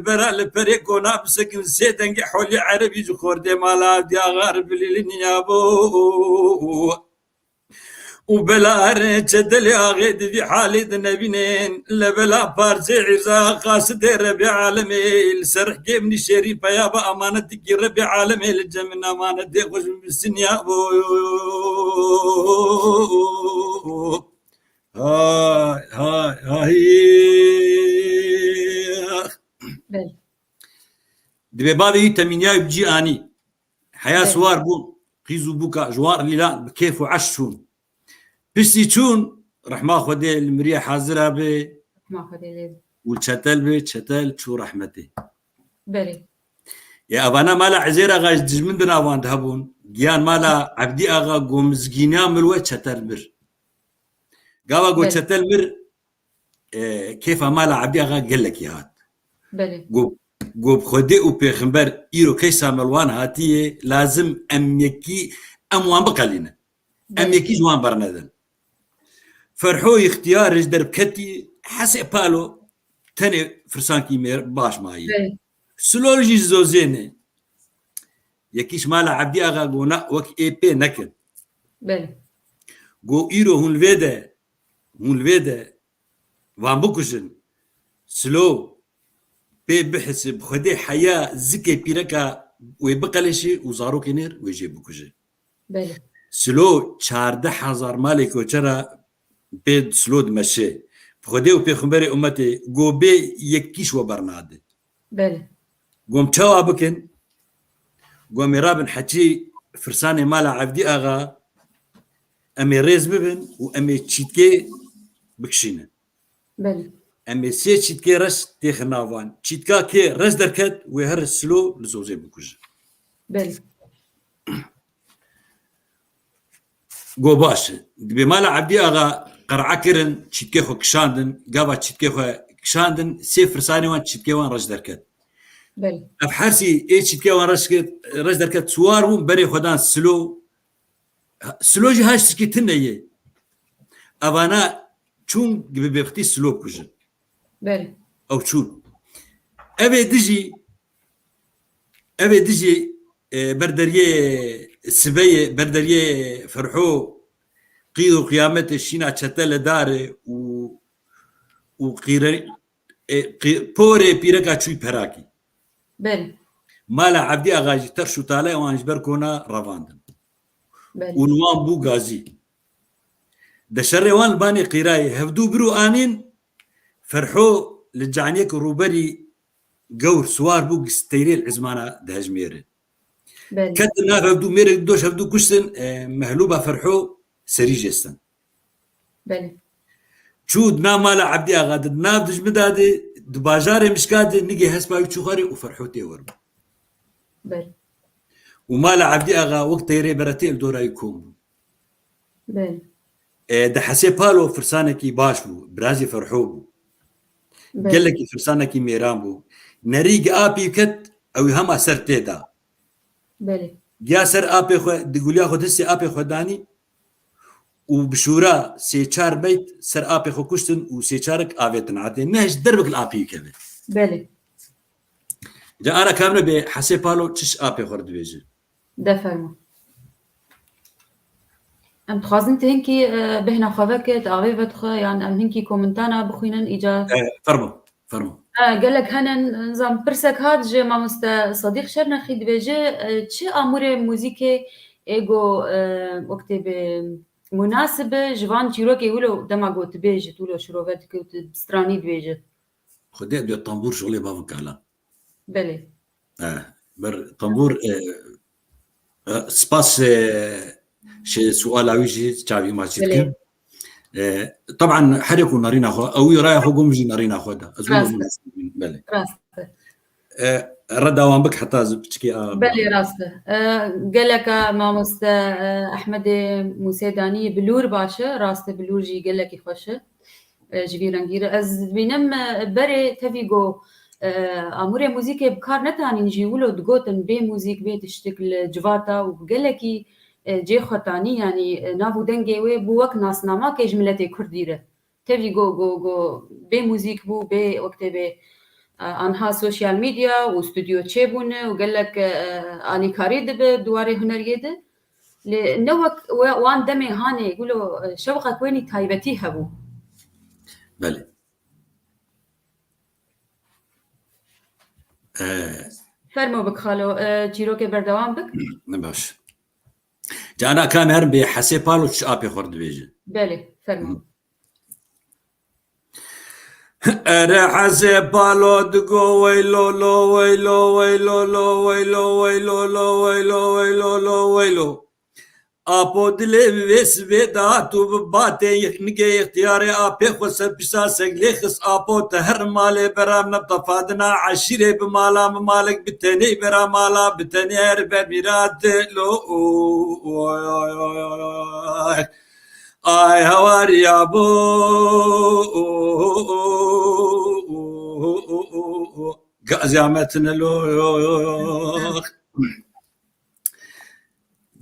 bera li perê kona bisekin sê dengê holî erebî ji xortê mala Evdî Axa re bilîlînî ya bo. Û bela her çetelê axê di vî halê de nebînin, lebela parsê îrza qasidê Rebê alemê, li ser rihkê min şêrî peya bi amanetikî Rebê alemê, li cem min amanetê xwe ji min bisin ya bo. Hay, hay, hay. Belê. Dibê bavê wî temîniyayî bi cî anî. Heya siwar bûn, qîz û bûka ji wan re lîlan bi kêf û eşq çûn. Piştî çûn, rehma Xwedê li miriye hazira be. Rehma Xwedê lê be. Û çetel be, çetel çû rehmetê. Belê. Ê evana mala Ezêr Axa ji dijmin di navan de hebûn. Giyan mala Evdî Axa got mizgîniya mir we çetel mir. Gava got çetel mir, e, kêfa mala Evdî Axa gelekî hat. Belê. Got, got Xwedê û pêxember îro keysa me li wan hatiye, lazim em yekî, em wan biqelînin. Em yekî ji wan bernedin. Ferho îxtiyar ji derbketî, Hesê Palo tenê firsankî mêr baş mayî. Belê. Silo jî zozêne. Yekî ji mala Evdî Axa got na wek ê pê nekin. Belê. Got îro hûn li vê de, hûn li vê de van bikujin. Silo pê bihisi bi Xwedê heya zikê pîreka wê biqeleşî û zarokê nêr wê jê bikuje. Belê. Silo çardeh hezar malê koçera pê Silo dimeşe. Bi Xwedê û pêxemberê ummetê go bê yek kîş we bernade. Belê. Gom çawa bikin? Gomê rabin heçî firsanê mala Evdî Axa Em ê rêz bibin û em ê çîtkê bikişînin. Belê. Em ê sê çîtkê reş têxin nav wan. Çîtka kê reş derket, wê here silo li zozê bikujin. Belê. Go baş e. Dibê mala Ebdî Axa qer'a kirin, çîtkê xwe kişandin, gava çîtkê xwe kişandin, sê firsanê wan çîtkê wan reş derket. Belê. Ev hersî ê çîtkê wan reş kir, reş derket, siwar bûn, berê xwe dan silo. Silo jî haş tişkî tune ye. Evana çûn bi bêxtî silo kujin. Belê. Ew çûn. Ev ê dijî, ev ê dijî, e, ber deriyê sibeyê, ber deriyê Ferho, qîr û qiyametê şîna çete li darê û, û qîre-, e, qî-, porê pîreka çûy perakî. Belê. Mala Ebdî Axa jî terş û talê wan ji ber kona revandin. Belê. Û li wan bû gazî. De şerê wan li banê qîrayê hevdû bir û anîn, Ferho li caniyek rûberî gewr siwar bû, gisteyrê li ezmana dihejmêrin. Belê. Ketin nav hevdû, mêrek doş hevdû kuştin, e, mehlûba Ferho serî jê stin. Belê. Çû di nav mala Ebdî Axa de, di nav dijmida de, di bajarê Mişka de nigê hespa wî çû xwarê û Ferho tê wer bû. Belê. Û mala Ebdî Axa wek teyrê beretê li dora wî kom bû. Belê. E, de Hesê Palo firsanekî baş bû, birazî Ferho bû. Belê. Gelekî firsanekî mêran bû. Nerî gi apî ket, ew ê hema ser tê da. Belê. Giya ser apê xwe, di guliya xwe destê apê xwe danî û bi şûra sê çar beyt ser apê xwe kuştin û sê çarek avêtin atê. Nehişt derbek li apî keve. Belê. Ca ara kamre bê Hesê Palo çiş apê xwe dibêje. De fermo. Em dixwazin tu hinkî, e, bêhna xwe veke, tu avê vedixwe, yan em hinkî komentana bixwînin, îca. E, fermo, fermo. E, gelek hene, nizam, pirsek hat ji mamoste Sadiq Şernexî dibêje, e, çi amûrê muzîkê ê go, e, wek tê bi munasib e, ji van çîrokê wilo dema go tu bêjit, wilo şirove dike û tu stranî dibêjit? Xwedê dibe tambûr şolê bavin kala. Belê. E, ber tambûr, e, e, spas, e, şê suala wî jî çavî ma çî Belê. dikin. E, taban herê ku nerîna xwe, ew wî raya xwe gom jî nerîna xwe da. Ez Rast. Belê. Rast e. E, re dawam bik heta ez piçikê a. Belê rast e. E, geleka mamoste, e, Ehmedê Musêdanî bilûr baş e, rast e bilûr jî gelekî xweş e. E, ji vî rengî re. Ez dibînim, e, berê tevî go, e, amûrê muzîkê bi kar netanîn jî wilo digotin bê muzîk, bê tiştik li civata û gelekî, e, cê xwe tanî, yanî, e, nav û dengê wê bû wek nasnamakê ji miletê Kurdî re. Tevî go, go, go bê muzîk bû, bê wek tê bê, e, anha sosyal medya û stûdyo çêbûne û gelek, e, alîkarî dibe di warê huneriyê de. Lê ne wek we, wan demê hanê, wilo, e, şewqek wênî taybetî hebû. Belê. E, Fermo bik xalo, e, çîrokê berdewam bik. Ne baş. Cana kam herin bê Hesê Palo çi apê xwe dibêje. Belê, fermo. Ere Hesê Palo digo weylo lo, weylo, weylo lo, weylo, weylo lo, weylo, weylo lo, weylo. Apo dilê vê sibê da tu bi batê nigê ixtiyarê apê xwe ser pişta seglê xist. Apo te her malê bera min tefadina eşîrê bi mala min malek bi tenê bera mala bi tenê her ber mîra dilo. Ay hawariya bo. Gazya me tine lo.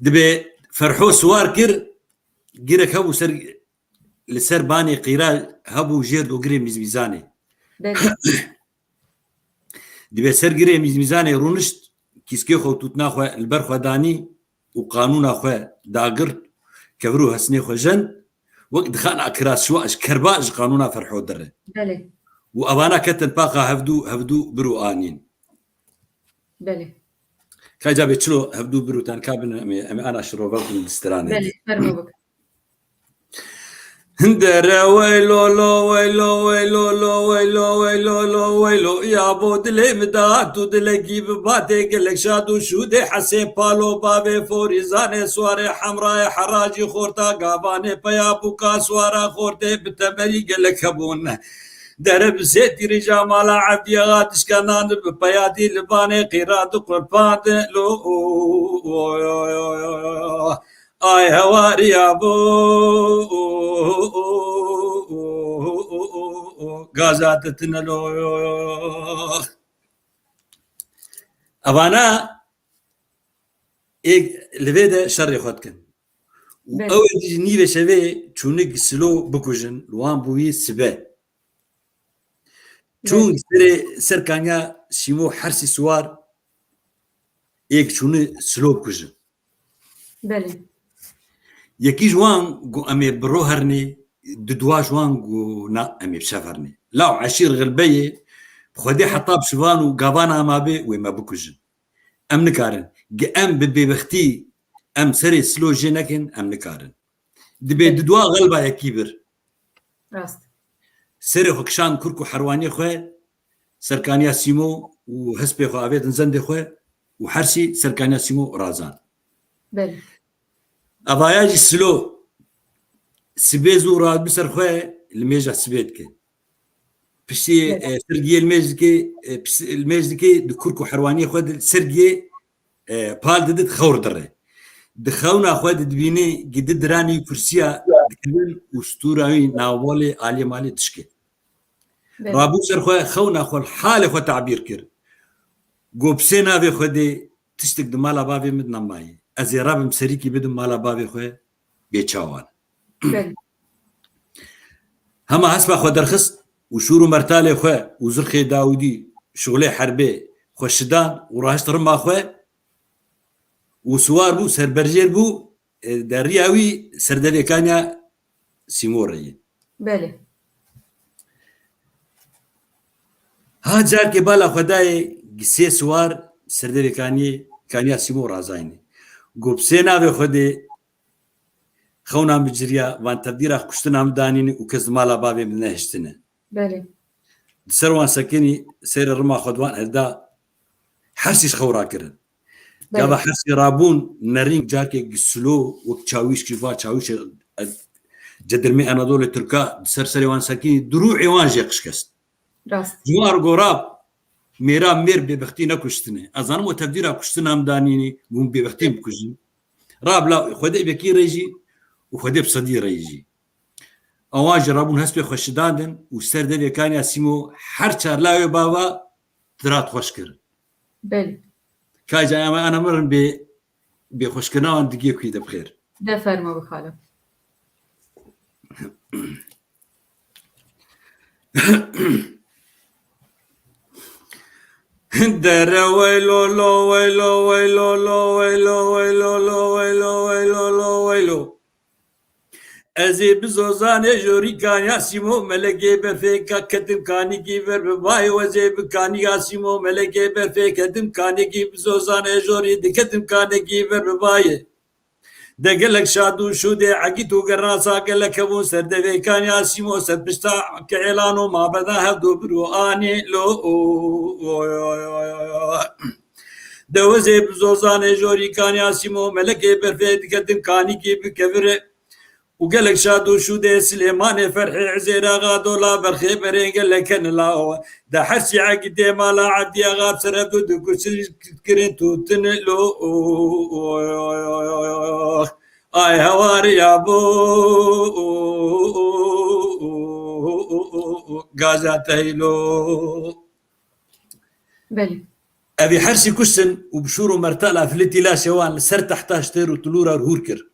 Dibê Ferho siwar kir, girek hebû ser, li ser banê qîra hebû jêr do girê mîzmîzanê. Belê. Dibê ser girê mîzmîzanê rûnişt, kîskê xwe û tûtna xwe li ber xwe danî û qanûna xwe dagirt, kevir û hesnê xwe jend, wek dixana kirasşiwa ji kerba ji qanûna Ferho dire. Belê. Û evana ketin paqa hevdû, hevdû bir û anîn. Belê. Ka ca bê çilo hevdû bir û tenka bin, em ê, em ê ana şirove bikin di stranê. Belê, fermo bik. Dere weylo lo, weylo, weylo lo, weylo, weylo lo, weylo. Ya bo dilê min da tu dilekî bi batê gelek şad û şûdê hesê palo bavê forîzanê suarê hemrayê heracî xorta gavanê peya bûka suara xortê bi temerî gelek hebûn. Dere bi sê tîrîja mala Evdî Axa dişkenan bi peyatî li banê qîra di qurpandin lo. Ay hewariya bo, gaza te tine lo. Evana ê li vê de şerê xwe dikin. Û Belê. Ew ê ji nîvê şevê çûnik silo bikujin, li wan bûyî sibe. Çûn Belê. Serê, ser kaniya Sîmo hersî siwar êk çûni silo bikujin. Belê. Yekî ji wan got, "Em ê bi ro herinê", di dua ji wan got, "Na, em ê bi şev herinê." Law eşîr xilbeyê, bi Xwedê Belê. Heta bi şivan û gavana ma bê, wê me bikujin. Em nikarin. Gi em bi bêbextî, em serê silo jê nekin, em nikarin. Dibê Belê. Di dua xelba yekî bir. Rast. Serê xwe kişand kurk û herwaniyê xwe, serkaniya Sîmo û hespê xwe avêtin zendê xwe û hersî serkaniya Sîmo razan. Belê. Evaya jî silo sibê zû rat bi ser xwe li mêja sibê dike. Piştî, Belê. E, sergiyê li mêj dike, e, pis-, li mêj dike di kurk û herwaniyê xwe di sergiyê e, pal didit xewr dire. Di xewna xwe de dibînî gi di diranî kursiya dikevin û stûra wî navbolê aliyê malê dişke. Belê. Rabû ser xwe xewna xwe halê xwe tabîr kir. Got, "Bi sê navê xwe dê tiştek di mala bavê min de nemayê. Ez ê rabim serîkî bidim mala bavê xwe bê çawan." Belê. Hema hespa xwe derxist û şûr û mertalê xwe û zirxê dawidî şixulê herbê xwe şidan û rahişt rima xwe û siwar bû, serberjêr bû, e, deriya wî serdevêkaniya Sîmorê ye. Belê. Ha carkê bala xwe dayê gisê siwar serdevêkaniyê kaniya Sîmor razayne. Got, "Bi sê navê xwe dê xewnan biciriya, van tevdîra kuştina min danîne û kes di mala bavê min nehiştine." Belê. Di ser wan sekinî, serê rima xwe di wan hilda, hersî ji xew rakirin. Belê. Gava hersî rabûn, nerîng carkê gisilo wek çawîş ki va çawîşê, e, cedirmê Anadolê Tirka di ser serê wan sekinî, dirûê wan jê qişkest. Rast. Ji wan re gorab, mêra mêr bêbextî nekuştine. Ez zanim we tevdîra kuştina min danînî, bûn bêbextî bikujin. Rab la Xwedê bekî rê jî û Xwedê bi sedî rê jî. Ewan jî rabûn hespê xwe şidandin û ser devê kaniya Sîmo her çar lawê bava dirat xweş kirin. Belê. Ka ca ema ana mirin bê, bê xweşkirina wan digê kuî de bi xêr. De fermo bi xalo. Dere weylo lo, weylo, weylo lo, weylo, weylo lo, weylo, weylo lo, weylo. Ez ê bi zozanê jorî kaniya Sîmo melekê berfê ka ketim kanîkî ver bi bayê, ez ê bi kaniya Sîmo melekê berfê ketim kanîkî bi zozanê jorî diketim kanîkî ver bi bayê. De gelek şad û şûdê egît û gerasa gelek hebûn ser devê kaniya Sîmo ser pişta ke êlan û mabeda hevdu bir û anî lo. De wezê bi zozanê jorî kaniya Sîmo melekê berfê diketin kanîkî bi kevire û gelek şad û şûdê Silêmanê ferhê Izêr Axa dola berxê berê gelek hene la. De her sî egîtê mala Evdî Axa bi ser hevdu dikuşin kirin tûtin lo. Ay hewariya bo gaza teylo. Belê. Evî hersî kuştin û bi şûr û mertala filitî laşê wan li ser tehta ji têr û tilûra hûr kir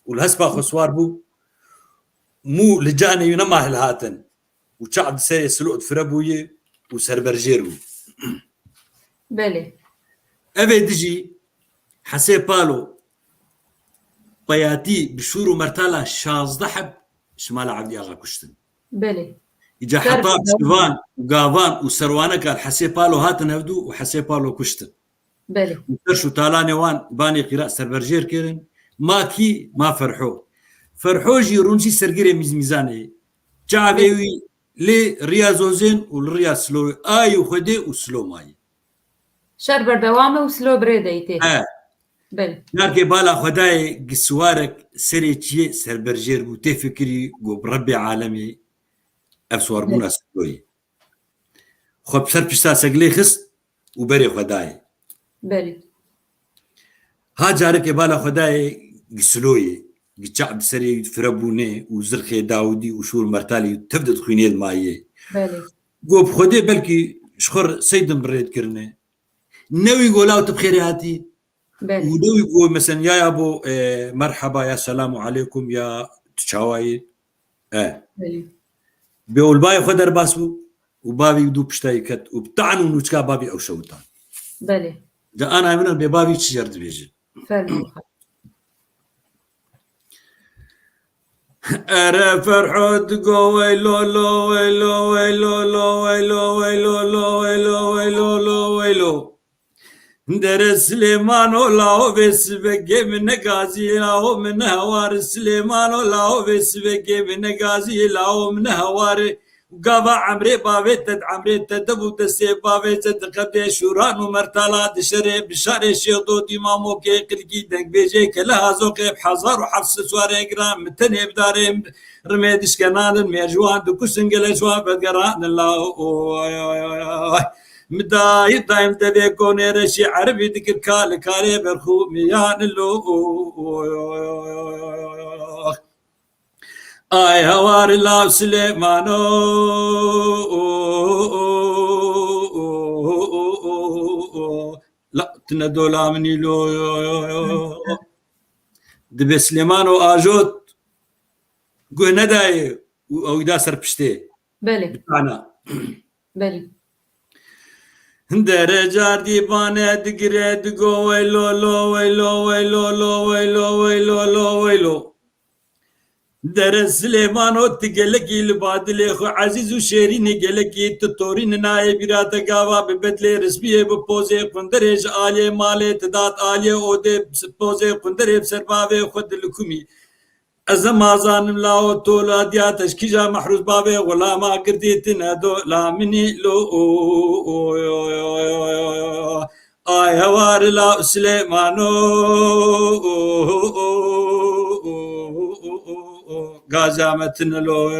û li hespa xwe siwar bû. Mû li canê wî nema hilhatin. Û çav di serê silo difire bûyî û serberjêr bû. Belê. Evê dijî Hesê Palo peyatî bi şûr û mertala şazdeh heb ji mala Evdî Axa kuştin. Belê. Îca Ser heta bi şivan û gavan û serwaneka li Hesê Palo hatin hevdû û Hesê Palo kuştin. Belê. Û ferş û talanê wan banê qîra serberjêr kirin. Ma kî? Ma Ferho. Ferho jî rûn jî sergirê mîzmîzanê. Çavê wî lê riya zozên û li riya silowê ayê û Xwedê û silo mayî. Şer berdewam e û silo birê deytê. He. Belê. Carkê bala Xwedayê gi siwarek serê çiyê serberjêr bû, tê fikirî got, bi Rebbê alemê ev siwarbûna siloyê. Xwe bi ser pişta seglê xist û berê xwe dayê. Belê. Ha carekê bala xwe dayê gi siloyê, gi çav di serê firebûnê û zirxê dawidî û şûr mertalî û tev di xwînê de mayê. Belê. Got, bi Xwedê belkî ji xwe re seydim bi rê dikirine. Ne wî got, law tu bi xêrê hatî. Belê. Û ne wî got, mesela, ya, ya bo, e, merheba, ya selamu aleykum, ya tu çawa yî? E. Belê. Bê olbayê xwe derbas bû û bavî dû pişta wî ket û bi tan û nûçka bavî ew şewitan. Belê. De ana min bê bavî çi yer dibêje? Fermo. Ere Ferhod go weylo lo, weylo, weylo lo, weylo, weylo lo, weylo, weylo lo, weylo. Dere Silêmano, lahovê sivegê min ne gazî, laho min ne hewar. Silêmano, lahovê sivegê min ne gazî, laho min ne hewar. Gava emrê bavê te, emrê te de bû destê bavê te, di qebdê şûran û mertala, di şerê bi şarê şêxdo dîmamokê qilkî dengbêjê kele hazoqê bi hezar û heft sed swarê giran min tenê bidarê. Rimê dişkenanin mêrciwan dikuştin, gelê ciwan vedgeranin la. Oy, oy, oy, oy. Mi dayî dayim devê konê reşî erebî dikir ka li karê berxû miyan lo. Oy, oy, oy, oy, oy. Ay hewar lav Silêmano. La tine dola minî lo. Dibê Silêmano ajot. Guh nedayê û ew da ser piştê. Belê. Bi tana. Belê. Dere cardî bane digire digo weylo lo, weylo, weylo lo, weylo, weylo lo, weylo. Dere Silêmano, ti gelekî li badilê xwe ezîz û şêrînî gelekî, ti torî ninayê bîra te gava bi bedlê rismiyê, bi pozê qunderê ji aliyê malê ti dat aliyê odê, bi pozê qunderê bi ser bavê xwe dilikumî. Ez nema zanim lawo to la diya te ji kîja mehrûz bavê xulama girdî tine do la minî lo. Ay hewar la Silêmano, gaza me tine lo.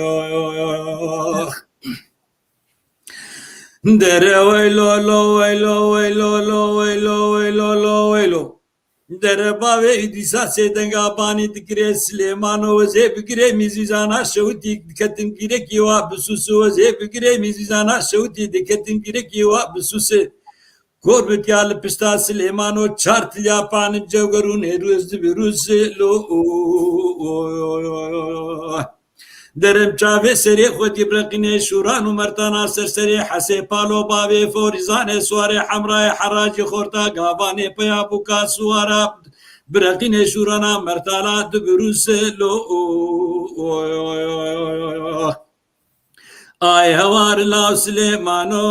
Dere weylo lo, weylo, weylo lo, weylo, weylo lo, weylo. Dere bavê Îdrîsa sê denga banî digirê Silêmano, wezê bigirê mîzîzana şewitî diketin gîrekî wa bisûsi, wezê bigirê mîzîzana şewitî diketin gîrekî wa bisûsi. Kor bitiya li pişta Silêmano, çar tilya panib cewger û nêrûz dibi rûsi lo. Derem çavê serê xwe dî bireqînê şûran û mertana ser serê Hesê Palo bavê Forîzanê Suwarê Hemrayê Heracî xorta gavanê peya bûka suwara bireqînê şûrana mertana dibirûse lo. Ay hewar law Silêmano,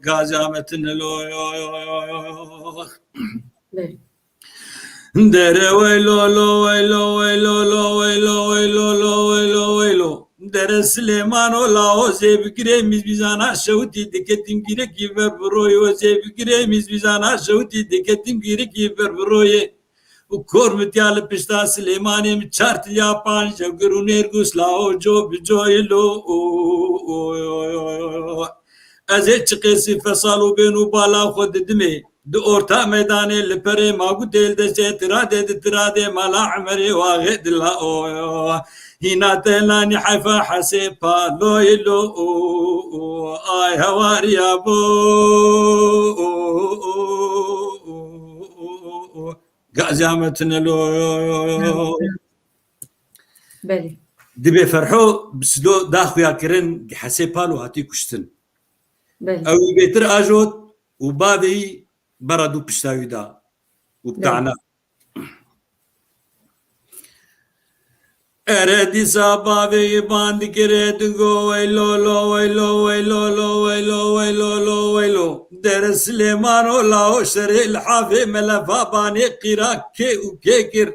gaza me tine lo. Dere weylo lo, weylo, weylo lo, weylo, weylo lo, weylo, weylo. Dere Silêmano, lawo zê bigirê mîzmîzana şewitî diketim gîrekî ver bi royê, wezê bigirê mîzmîzana şewitî diketim gîrekî ver bi royê. Û kor min tiya li pişta Silêmanê min çar tilya panc cewgir û nêrgûs lawo co bi coyê lo. Ez ê çiqêsî fesal û bên û bala xwe didimê. Di orta meydanê li perê ma gutê li destê tiradê di tiradê mala Emerê waxê dila oyo. Hîna te lanî heyfa Hesê Paloyê lo. Ay hewariya bo. Gaziya me tine lo. Belê. Dibê Ferho bi silo da xuya kirin, Hesê Palo hatî kuştin. Belê. Ew wî bêtir ajot û bavê wî bera dû pişta wî da û bi tana. Ere dîsa bavê wî ban dikire, digo weylo lo, weylo, weylo lo, weylo, weylo lo, weylo. Dere Silêmano lao şerê lihafê melefa banê qîra kê û kê kir.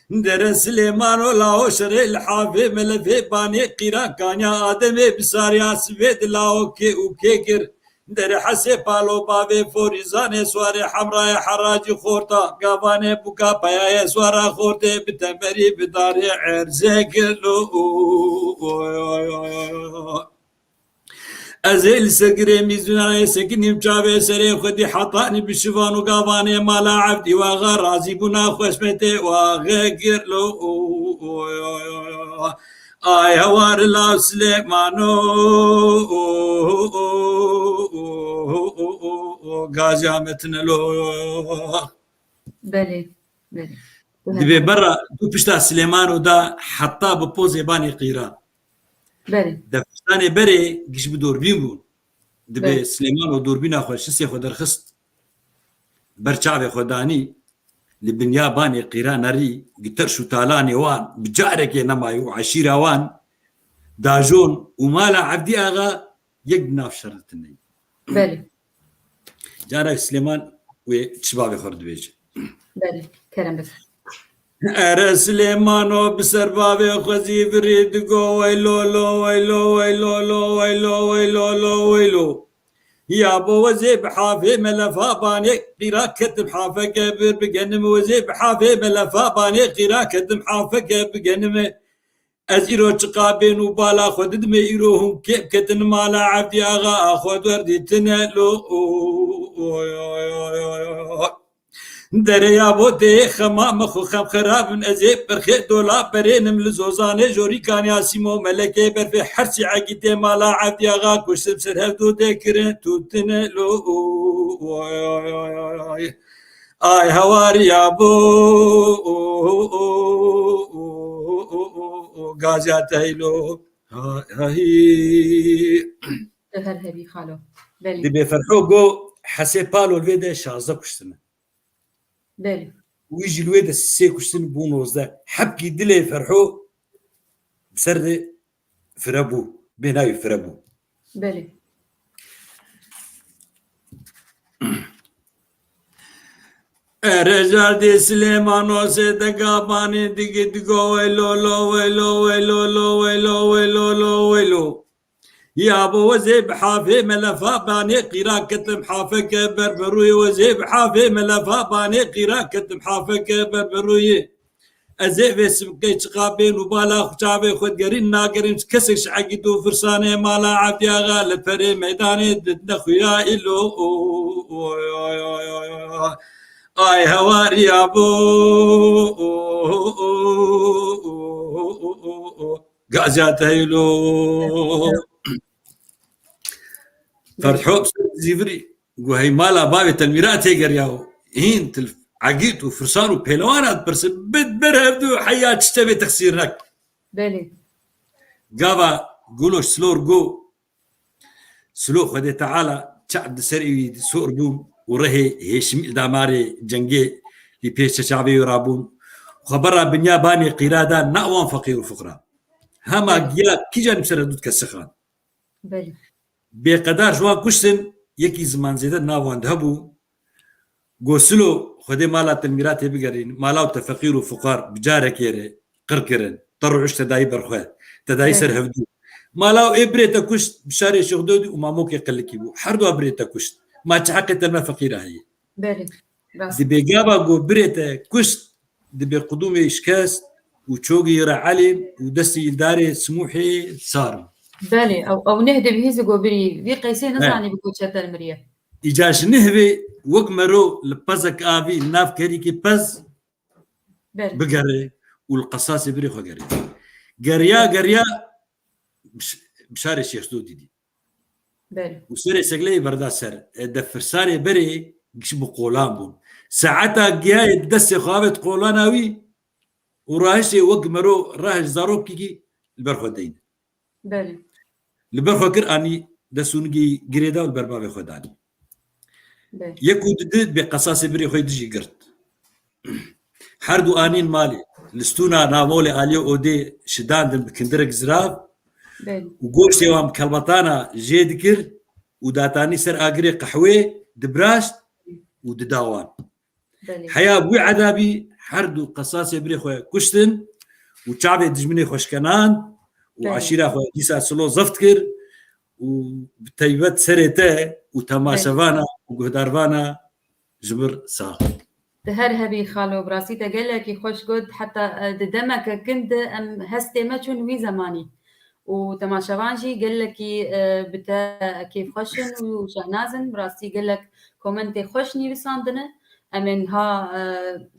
Dere Silêmano lao şerê lihafê melefê banê qîra kanya Ademê bi sariya sivê di lao kê û kê kir. Dere Hesê Palo bavê Forîzanê suarê Hemrayê Heracî xorta gavanê bûka peyayê suara xortê bi temerî bi darê erzê kir. Ez ê li ser girê mîzûnayê sekinîm çavê serê xwedî hetanî bi şivan û gavanê mala Evdî waxa razîbûna xweşmetê waxe kir. Ay hewar law Silêmano, gaziya me tine lo. Belê, belê. Dibê berra du pişta Silêmano da heta bi pozê banê qîra. Belê. Defirsanê berê giş bi dorbîn bûn. Dibê Belê. Silêmano dorbîna xwe şisê xwe derxist. Ber çavê xwe danî. Li binya banê qîra nerî, gi terş û talanê wan, bi carekê nemayî û eşîra wan, dajon û mala Evdî Axa yek di nav şer de tune ye. Belê. Carek Silêman wê çi bavê xwe re dibêje. Belê, kerem bike. Ere Silêmano bi ser bavê xwe zîvirî digo weylo lo, weylo, weylo lo, weylo, weylo lo, weylo. Ya bo wezê bi hafê melefa banê qîra ketim hafeke bir bigenim, wezê bi hafê melefa banê qîra ketim hafeke bigenim. Ez îro çiqa bên û bala xwe didimê, îro hûn kê biketin mala Evdî Axa a xwe derdîtine lo. Dereya bo tê xema me xwe xem xerab in, ez ê berxê dola berênim li zozanê jorîkan ya sîmo melekê berfê hersî egîtê mala Evdî Axa kuştim ser hevdû tê kirin tûtine lo. Ay hewariya bo gaziya teylo. Hay hay. Tu her hebî xalo. Belê. Dibê Ferho go Hesê Palo li vê de şazdeh kuştine. Belê. Wî jî li wê de sê kuştin bû nozdeh. Hepkî dilê Ferho bi ser de fire bû. Bê navî fire bû. Belê. Ere jardê Silêmano sê de gabanê digi digo weylo lo, weylo, weylo lo, weylo, weylo lo, weylo. Ya bo wezê bi hafê melefa banê qîra ketim hafeke berberûyê, wezê bi hafê melefa banê qîra ketim hafeke berberûyê. Ez ê vê simkê çiqa bên û bala xwe çavê xwe digerîn nagerim kesek ji egît û firsanê mala Evdî Axa li perê meydanê didine xuya îlo. Ay hewariya bo gaziya teylo. Ferho ser zîvirî. Go hey mala bavê Telmîra têgeriya û hîn til egît û firsan û pêlewana dipirsin, bid ber hevdu heya çi tevê texsîrnek. Belê. Gava Guloş Silor go, Silo Xwedê Teala çav di ser ewî sor bûn û rehê Hêşimî damarê cengê lî pêş çavê wî rabûn. Xwe berra binya banê qîra da na wan feqîr û fuqra. Hema Belê. Giya kîjan bi ser hevdu dike sixan. Belê. Bêqedar ji wan kuştin, yekî ziman zêde nav wan de hebû. Go Silo, Xwedê mala Tilmîra tê bigerîn, mala te feqîr û fuqar bi carekê re qir kirin. Te rû û te dayî ber xwe, te dayî ser Belê. Hevdû. Mala ê birê te kuşt, bi şarê Şêxdodî û Mamokê Qilikî bû. Her dua birê te kuşt. Ma çi heqê te me feqîra heye? Belê. Rast. Dibê gava go birê te kuşt, dibê qudûmê şikest û çogî re elîn û destî îldarê simûhê sar. Belê, ew, ew neh dibihîzî go birî. Vî qeysê He. Nizanî bi go çetel miriye. Îca ji neh vê wek mero li pezek avî li nav kerîkî pez Belê. Bigere û li qesasê birê xwe gere. Geriya, Belê. Geriya bi ş-, bi şarê Şêxdodî dî. Belê. Û serê segleyê berda ser. E, de firsanê berê giş bi qolan bûn. Saeta giyayê destê xwe avêt qolana wî û rahiştê wek mero rahişt zarokekî li ber xwe deyne. Belê. Li ber xwe kir anî dest û nigî girêda û li ber bavê xwe danî. Belê. Yek û di di bê qesasê birê xwe dijî girt. Her du anîn malê. listûna navolê aliyê odê şidandin bi kindirek zirav û goştê wan bi kelbetana jê dikir û datanî ser agirê qehwê dibraşt û dida wan. Heya bi wî edabî her du qesasê birê xwe kuştin û çavê dijminê xwe şikenan û eşîra xwe dîsa silo zeft kir û bi teybet serê te û temaşevana û guhdarvana ji vir sax. Tu her hebî xalo, bi rastî te gelekî xweş got, heta, e, di demeke kin de em hestê me çûn wî zemanî. Û temaşevan jî gelekî, e, bi te kêfxweş in û şehnaz in. Bi rastî gelek komentê xweş nivîsandine. Em ê niha, e,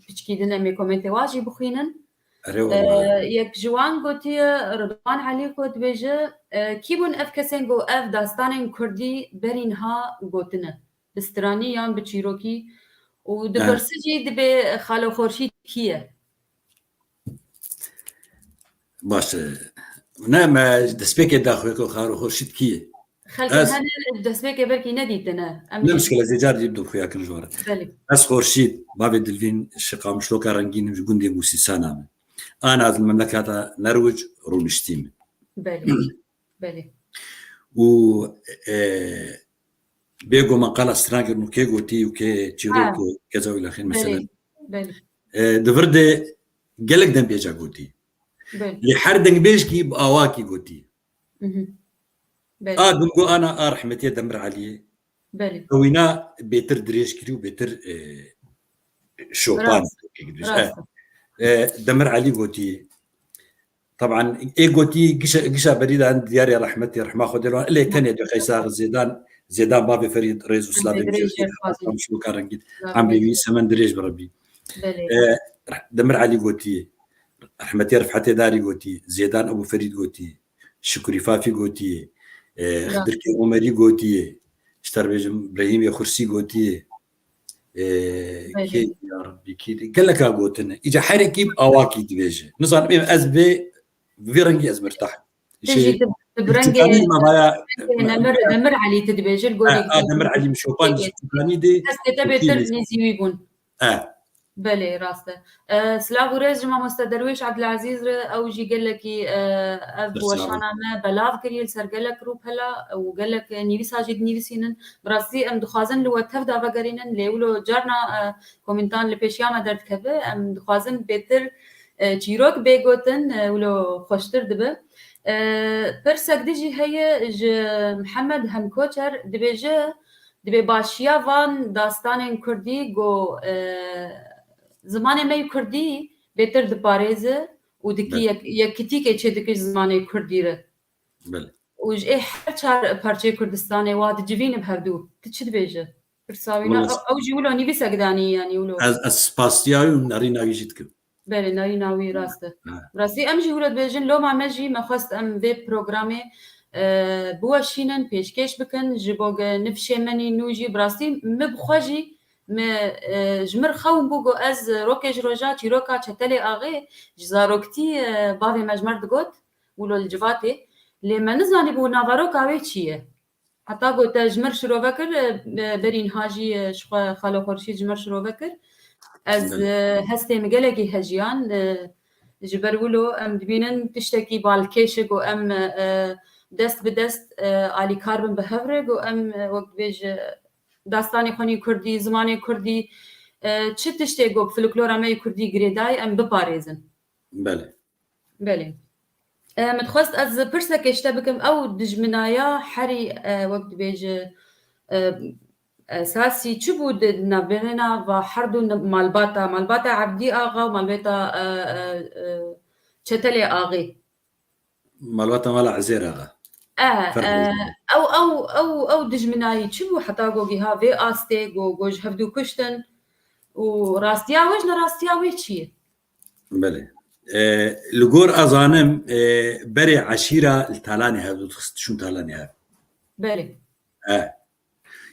piçkî din em ê komentê wa jî bixwînin. Erê E, wele. Yek ji wan gotiye, Ridwan Elî ku dibêje, e, kî bûn ev kesên ku ev dastanên kurdî berî niha gotine? Bi stranî yan bi çîrokî? Û dipirse jî dibê Xalo Xorşîd kî ye? Baş e. Ne me destpêkê daxuye ku Xalo Xorşîd kî ye? Xelkê Ez- hene destpêkê belkî nedîtine. Em Ne jî mişkile zêcar dî dû xuya kin ji were. Belê. Ez Xorşîd, bavê Dilvîn, ji Qamişloka Rengîn im, ji gundê Mûsîsana me. Ana ez li memleketa Nerwic rûniştî me. Belê. Belê. Û, e, bêgo me qala stran kirin û kê gotî û kê çîrok Ha. û keza wî lexên Belê. Meselen. Belê. E, di vir de gelek dembêja gotî. Belê. Lê her dengbêjkî bi awakî gotî. Mhm. Belê. A gumgo ana a rehmetiyê Demir Eliyê. Belê. Ewîna bêtir dirêj kirî û bêtir, e, şopan. Rast. Rast. E, e, Demir Elî gotî. Taban ê gotî gişa, gişa berî de diyarê rehmetê rehma Xwedê lan. Lê tenê de qeysa Zêdan, Zêdan bavê Ferîd rêz û slavê Emrê dirêj jê. Em şoka rengît. Slavê Em bê wî semen dirêj bi Rebî. Belê. E, Demir Elî gotî. Rehmetê Rifetê Darî gotî. Zêdan Ebû Ferîd gotî. Şukurî Fafî gotiye, e, Xidirkê Omerî gotiye, ji te re bêjim Brehîmê Xursî gotiye, e, Belê. Kê ya Rebbî, kê dî? Geleka gotine. Îca herekî bi awakî dibêje. Nizanim ê ez vê, vê rengî ez mirtah. Tijî Şey, tu, tu bi rengê Çûkanî mavaya, Demir, Demir Elî tu dibêjî, li gorî Ha, ha, Demir Elî Mişopan Peki. Çûkanî dê Hestê te bêtir nêzî wî bûn. E. Belê, rast e. E, silav û rêz ji mamoste Derwêş Ebdilezîz re, ew jî gelekî, e, ev Silav. weşana me belav kiriye li ser gelek rûpela û gelek nivîsa jî dinivîsînin. Bi rastî em dixwazin li we tev davegerînin, lê wilo carna, e, komentan li pêşiya me derdikeve, em dixwazin bêtir, e, çîrok bê gotin, e, wilo xweştir dibe. E, pirsek din jî heye ji Mihemed Hemkoçer, dibêje, Dibê başiya van dastanên kurdî ku, e, zimanê me yê kurdî bêtir diparêze û dikî Belê. yek, yekitîkê çêdike ji zimanê kurdî re. Belê. Û ji ê her çar parçeyê Kurdistanê wa dicivîne bi hevdû. Tu çi dibêje? Pirsa wî ne, Wala ew, ew jî wilo nivîsek danî, yanî wilo. Ez, ez spasiya wî û nerîna wî jî dikim. Belê, nayîna wî rast e. Ha. Rastî em jî wilo dibêjin, loma me jî me xwest em vê programê, e, biweşînin, pêşkêş bikin, ji bo ge nifşê me nî nû jî, bi rastî min bi xwe jî, me, e, ji min re xewn bû, got ez rokê ji roja çîroka Çetelê Axê ji zaroktî, e, bavê me ji me re digot, wilo li civatê, lê me nizanîbû naveroka wê çi ye. Heta ku te ji min şirove kir, e, e, berî niha jî, e, ji xwe Xalo Xurşîd ji min şirove kir. Ez, Belê. e, hestê min gelekî hejiyan, e, ji ber wilo em dibînin tiştekî balkêş e ku em, e, dest bi dest, e, alîkar bin bi hev re ku em, e, wek dibêje dastanê xwe nî kurdî, zimanê kurdî, e, çi tiştê ku bi folklora me yê kurdî girêdayî em biparêzin. Belê. Belê. E, min dixwest ez pirseke ji te bikim, ew dijminaya herî, e, wek dibêje, e, esasî çi bû di navbêrena va herdu n-, malbata, malbata Evdî Axa û malbata, e, e, e, Çetelê Axê? Malbata mala Ezêr Axa. E, Ferq e, ew, ew, ew, ew dijminayî çi bû heta go giha vê astê, go, go ji hevdû kuştin û rastiya wê ji nerastiya wê çi ye? Belê. E, li gor ez zanim, e, berê eşîra li talanê hev dixist, çûn talanê hev. Belê. E.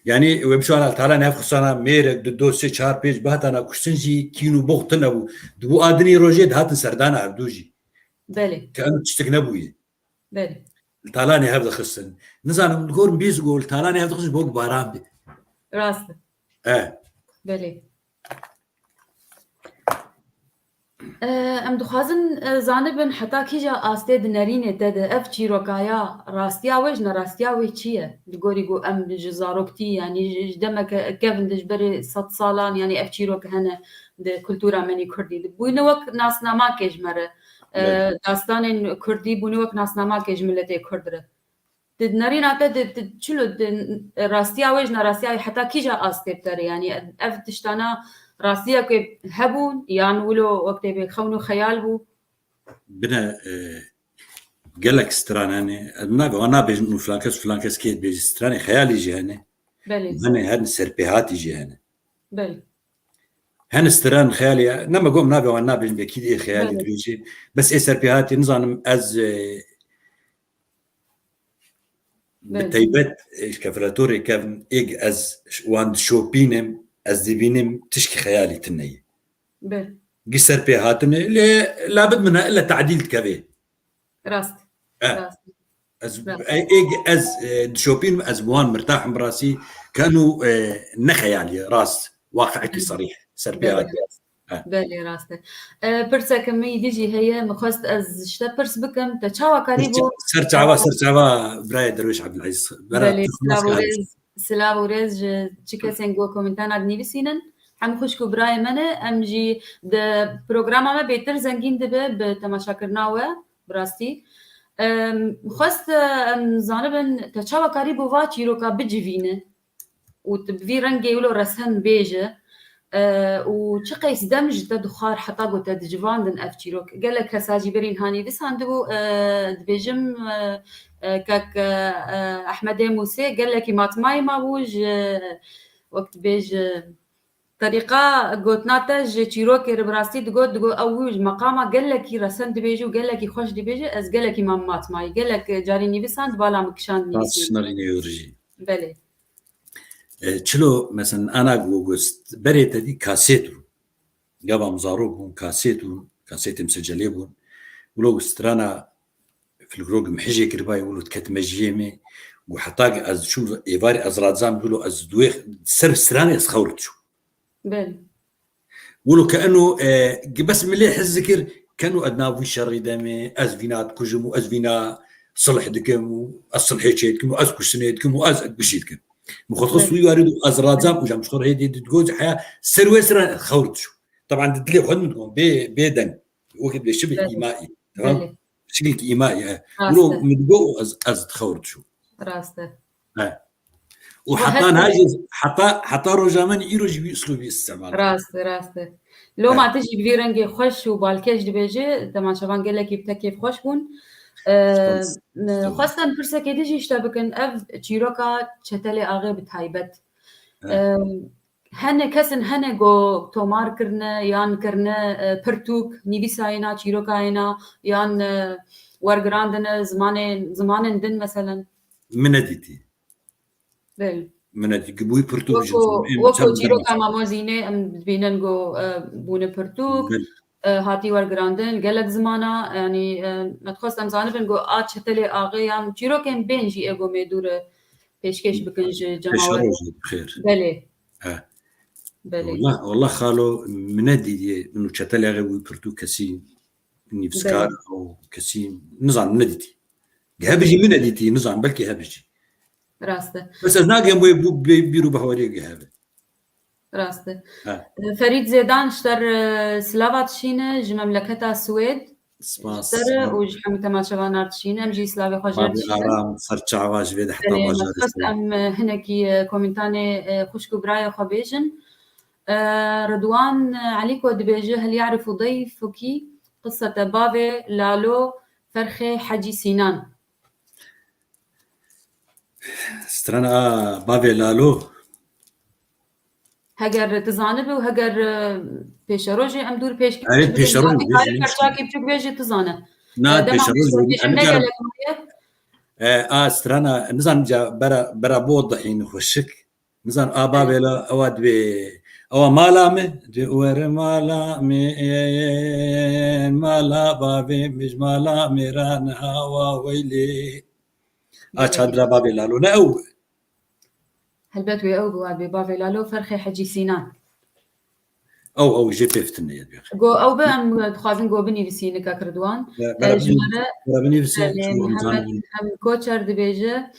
Yanî wê bişana li talanê hev xistana mêrek, du, do, sê, çar, pênc bihatana kuştin jî kîn û box tune bû. Dibû a dinî rojê dihatin serdana hevdû jî. Belê. Ke em tiştek nebûye. Belê. Li talanê hev dixistin. Nizanim, li gor min bîst go li talanê hev dixistin, bo baran bê. Rast e. E. Belê. E, em dixwazin, e, zanibin heta kîja astê di nerînê te de ev çîroka ya rastiya wê ji nerastiya wê çi ye? Li gorî ku em ji zaroktî, yanî ji, ji demeke kevin de ji berê sed salan, yanî ev çîrok hene di kultura me nî kurdî. Bûne wek nasnamakê ji me re. E, Belê. Dastanên kurdî bûne wek nasnamakê ji miletê kurd re. Di nerîna te de, de çilo di rastiya wê ji nerastiya wê heta kîja astê bi te re? Yanî ev tiştana rastiyeke hebûn yan wilo wek tê bê xewn û xeyal bû? Bine, e, gelek stran hene. Em nabê, wan nabêjin û filan kes, filan kes kê dibêje. Stranê xeyalî jî hene. Belê. Hene, hene serpêhatî jî hene. Belê. Hene stran xeyalî, ne me got nabê wan nabêjin, belkî ê xeyalî Belê. dibêje. Bes ê serpêhatî nizanim ez, e, Bi Belê. taybet, e, ji keflatorê kevin, êg ez wan dişopînim, ez dibînim tişkî xeyalî tune ye. Belê. Gi ser pê hatine, lê labit min e, illa tadîl dikeve. Rast. E, Rast. ez, Rast. e, êg ez, e, dişopînim, ez bi wan mirtah im bi rastî, kenu, e, ne xeyalî, rast, waqiekî Hı. serîh, ser pê Belê. hatiye. He. Belê, rast e. E, pirseke min îdî jî heye, min xwest ez ji te pirs bikim, te çawa karî Ser bû? ça-, ser çava, ser çava birayê Derwêş Ebdulezîz. Bera Belê, tu xelas silav û karî. rêz, silav û rêz ji çi kesên ku komentana dinivîsînin. Hem xwişk û birayê me ne, em jî di programa me bêtir zengîn dibe bi temaşakirina we, bi rastî. Em, xwest, em, zanibin, te çawa karî bû va çîroka bicivîne? Û tu bi vî rengê wilo resen bêje, e, û çi qeys dem ji te dixwar heta ku te dicivandin ev çîrok. Gelek kesa jî berîn hanî visandibû, e, dibêjim, e, e, kek, e, e, Ehmedê Mûsê gelekî matmayî mabû ji, wek dibêje, terîqa gotina te ji çîrokê re bi rastî digot, digot, ew wî ji meqama gelekî resen dibêje û gelekî xweş dibêje, ez gelekî mam matmayî. Gelek carî nivîsand, bala min kişand Rast nivîsî. şinarî nêwir jî. Belê. E, çilo, mesela, ana ku gost, berê te dî kasêt bû. Gava min zarok bûn, kasêt bûn, kasêtê min secelê bûn. Wilo strana filkrok min hijê kiribayê, wilo diketime jiyê me. Ku heta ki ez diçûm êvarê ez radizam, wilo ez duê ser stranê ez xewr diçûm. Belê. Wilo ke eno, e, bes milê hez dikir, keno ez nav wî şerî de me, ez vîna dikujim û ez vîna sulh dikim û ez sulhê çê dikim û ez kuştinê dikim û ez gişî dikim. Min xwe xist Belê. wî warî dû ez racam û jam ji xwe re hêdî digot, heya ser wê sira xewr diçû. Taban di dilê xwe min digot, bê, bê deng. Wekî dibê şibê Belê. îmaî. Tamam? Belê. Şiklekî îmaî, e. Rast Wilo e. min digot û ez, ez xewr diçû. Rast e. He. Û Û heta her niha jî, heta, heta roja me îro jî wî uslûbî îstemal. Rast e, rast e. Loma He. tu jî bi vî rengê xweş û balkêş dibêje, temaşevan gelekî bi te kêfxweş bûn. E, Spas. Spas. xwestem pirsekê din jî ji te bikin, ev çîroka Çetelê Axê bi taybet. He. E, hene kesin hene go tomar kirine, yan kirine, e, pirtûk, nivîsayêna, çîrokayêna, yan, e, wergirandine zimanê, zimanên din, meselen? Min nedîtî. Belê. Min nedî, ki bûyî pirtûk Weko, bijî, em weko çav çîroka derê. Mamo Zînê em dibînin ku, e, bûne pirtûk, Belê. e, hatî wergirandin, gelek zimana, yanî, e, me dixwest em zanibin ku a Çetelê Axê yan çîrokên bên jî ê ku mêdû re pêşkêş bikin ji Pêşerojê cemawer. bi xêr. Belê. He. Belê. Wallah, wallah xalo, min nedîtiye, min û Çetelê Axê bûyî pirtûk kesî nivîskar Belê. û kesî, nizanim, nedîtî. Hebijî min nedîtî, nizanim, belkî hebijî. Rast e. Bes ez nagêm wê bû-, bê-, bîr û baweriyê wî hebe. Rast e. Ha. E, Ferîd Zêdan ji te re, e, silava dişîne ji memleketa Swêd. Spas. Ji te re û ji hemû temaşevanan re dişîne. Em jî silavê xwe ji te re Babê dişînin. Aram, ser çava ji vê de heta Belê, bajarê me dixwest Swêd. em, e, hinekî, e, komentanê, e, xwişk û birayê xwe bêjin. E, Ridwan, e, Elîko dibêje, "Hel ya'rifu dayfuki qissete bavê Lalo Ferxê Hecî Sînan." Strana a bavê Lalo. Heger tu zanibe û heger, e, pêşerojê em dûr pêş Erê, pêşerojê bêjin, karî bêjin. Perçakî biçûk bêjî tu zane. Na, E, dema pêşerojê pêşerojê bêjin. em Em ne negelek gelek maye. E, a strana, nizanim ca bera, bera bo dihîn xweşik. Nizanim, a bavê la, ewa dibê, ewa mala me, dibê were mala me, mala bavê me, ji mala me ra niha wa weylê. A Belê. çadira bavê Lalo, ne ew? Helbet wê ew biwa bê bavê Lalo, Ferxê Hecî Sînan. Ew, ew jê pêvtin ye, dibêje. Go ew be, em dixwazin go binivîsî, nika Ridwan. Ji me re, belê, hem, hem Koçer dibêje,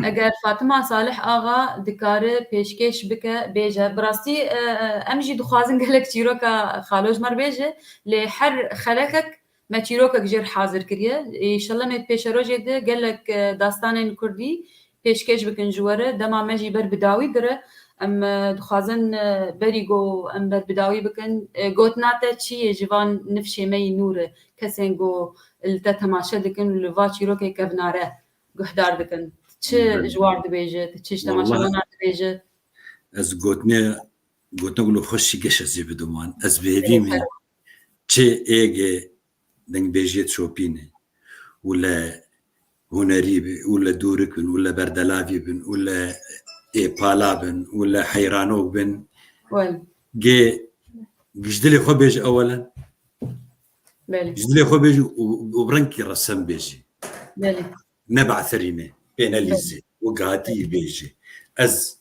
eger Fatima Salih Axa dikare pêşkêş bike, bêje. Bi rastî, e, e, em jî dixwazin gelek çîroka xalo ji me re bêje, lê her xelekek me çîrokek jê re hazir kiriye. Înşallah em ê pêşerojê de gelek, e, dastanên kurdî pêşkêş bikin ji we re. Dema me jî ber bi dawî dire. Em, e, dixwazin, e, berî ku em ber bi dawî bikin, e, gotina te çi ye ji van nifşê me yî nû re? Kesên ku li te temaşe dikin û li va çîrokê kevnare guhdar dikin. Çi ji war dibêje? Çi ji temaşevana dibêje? Ez gotinê, gotina ku li xweşî geş ez ê bidim wan. Ez bi hêvî me çi êgê dengbêjiyê dişopîne û li hunerî bi, û li dûrik bin, û li berdelavî bin, û li êpala bin, û li heyranok bin. Gê ji dilê xwe bêje ewelen. Ji dilê xwe bêje û, û bi rengkî resen bêje. Ne be'serîne, pê nelîze. Û gihatî bêje. Ez,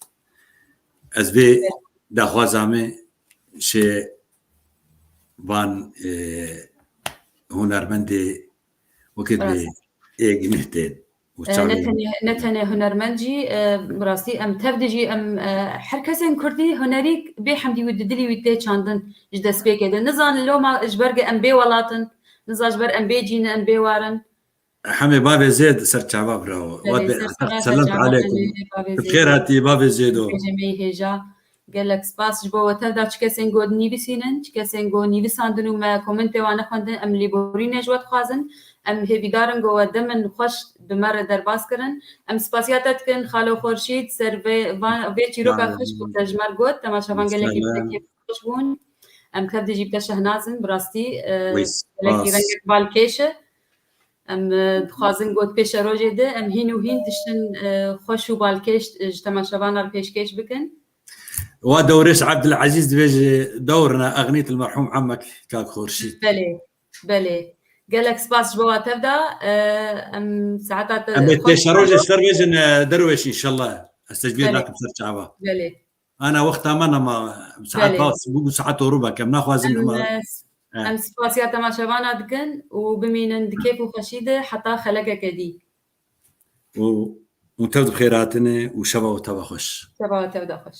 ez vê daxwaza me şê van, e, hunermendê wekî dibê êgî neh tên. E, ne tenê, ne tenê hunermend jî, e, bi rastî em tev de jî em, e, her kesên kurdî hunerî bê hemdî wî di dilî wî tê çandin ji destpêkê de. Nizan loma ji ber ge em bê welat in, nizan ji ber em bê cî ne, em bê war in. Hemê bavê zêd ser çava birawo. Belê, ser çava, ser çava, hemê bavê zêd. Xêr hatî bavê zêdo. Hêja. Gelek spas ji bo we tev da, çi kesên ku dinivîsînin, çi kesên ku nivîsandin û me komentê wan nexwendin, em lêborînê ji we dixwazin. Em hêvîdar in ku we demin xweş bi me re derbas kirin. Em spasiya te dikin, Xalo Xurşîd, ser vê, va-, vê çîroka xweş ku te ji me re got. Temaşevan gelekî bi te kêfxweş bûn. Em tev de jî bi te şehnaz in, bi rastî, e, gelekî rengek balkêş e. Em, e, dixwazin got pêşerojê de em hîn û hîn tiştin, e, xweş û balkêş, e, ji temaşevana re pêşkêş bikin. Wa dewrêş Ebdilezîz dibêje, dewrna exnît li merhûm emek kak Xurşîd. Belê, belê. Gelek spas ji bo wa tev da. E, em saeta te... Em ê pêşerojê ji te re bêjin, e, derwêş înşallah. Ez tecbîr nakim ser çava. Belê. Ana wexta me nema, saet, belê, bû, bû saet û ruba kem naxwazin. Em, e, em spasiya temaşevana dikin û bimînin di kêf û xweşî de heta xelekeke dî. Û, û tev di xêr hatine û şeva û teva xweş. Şeva û tev da xweş.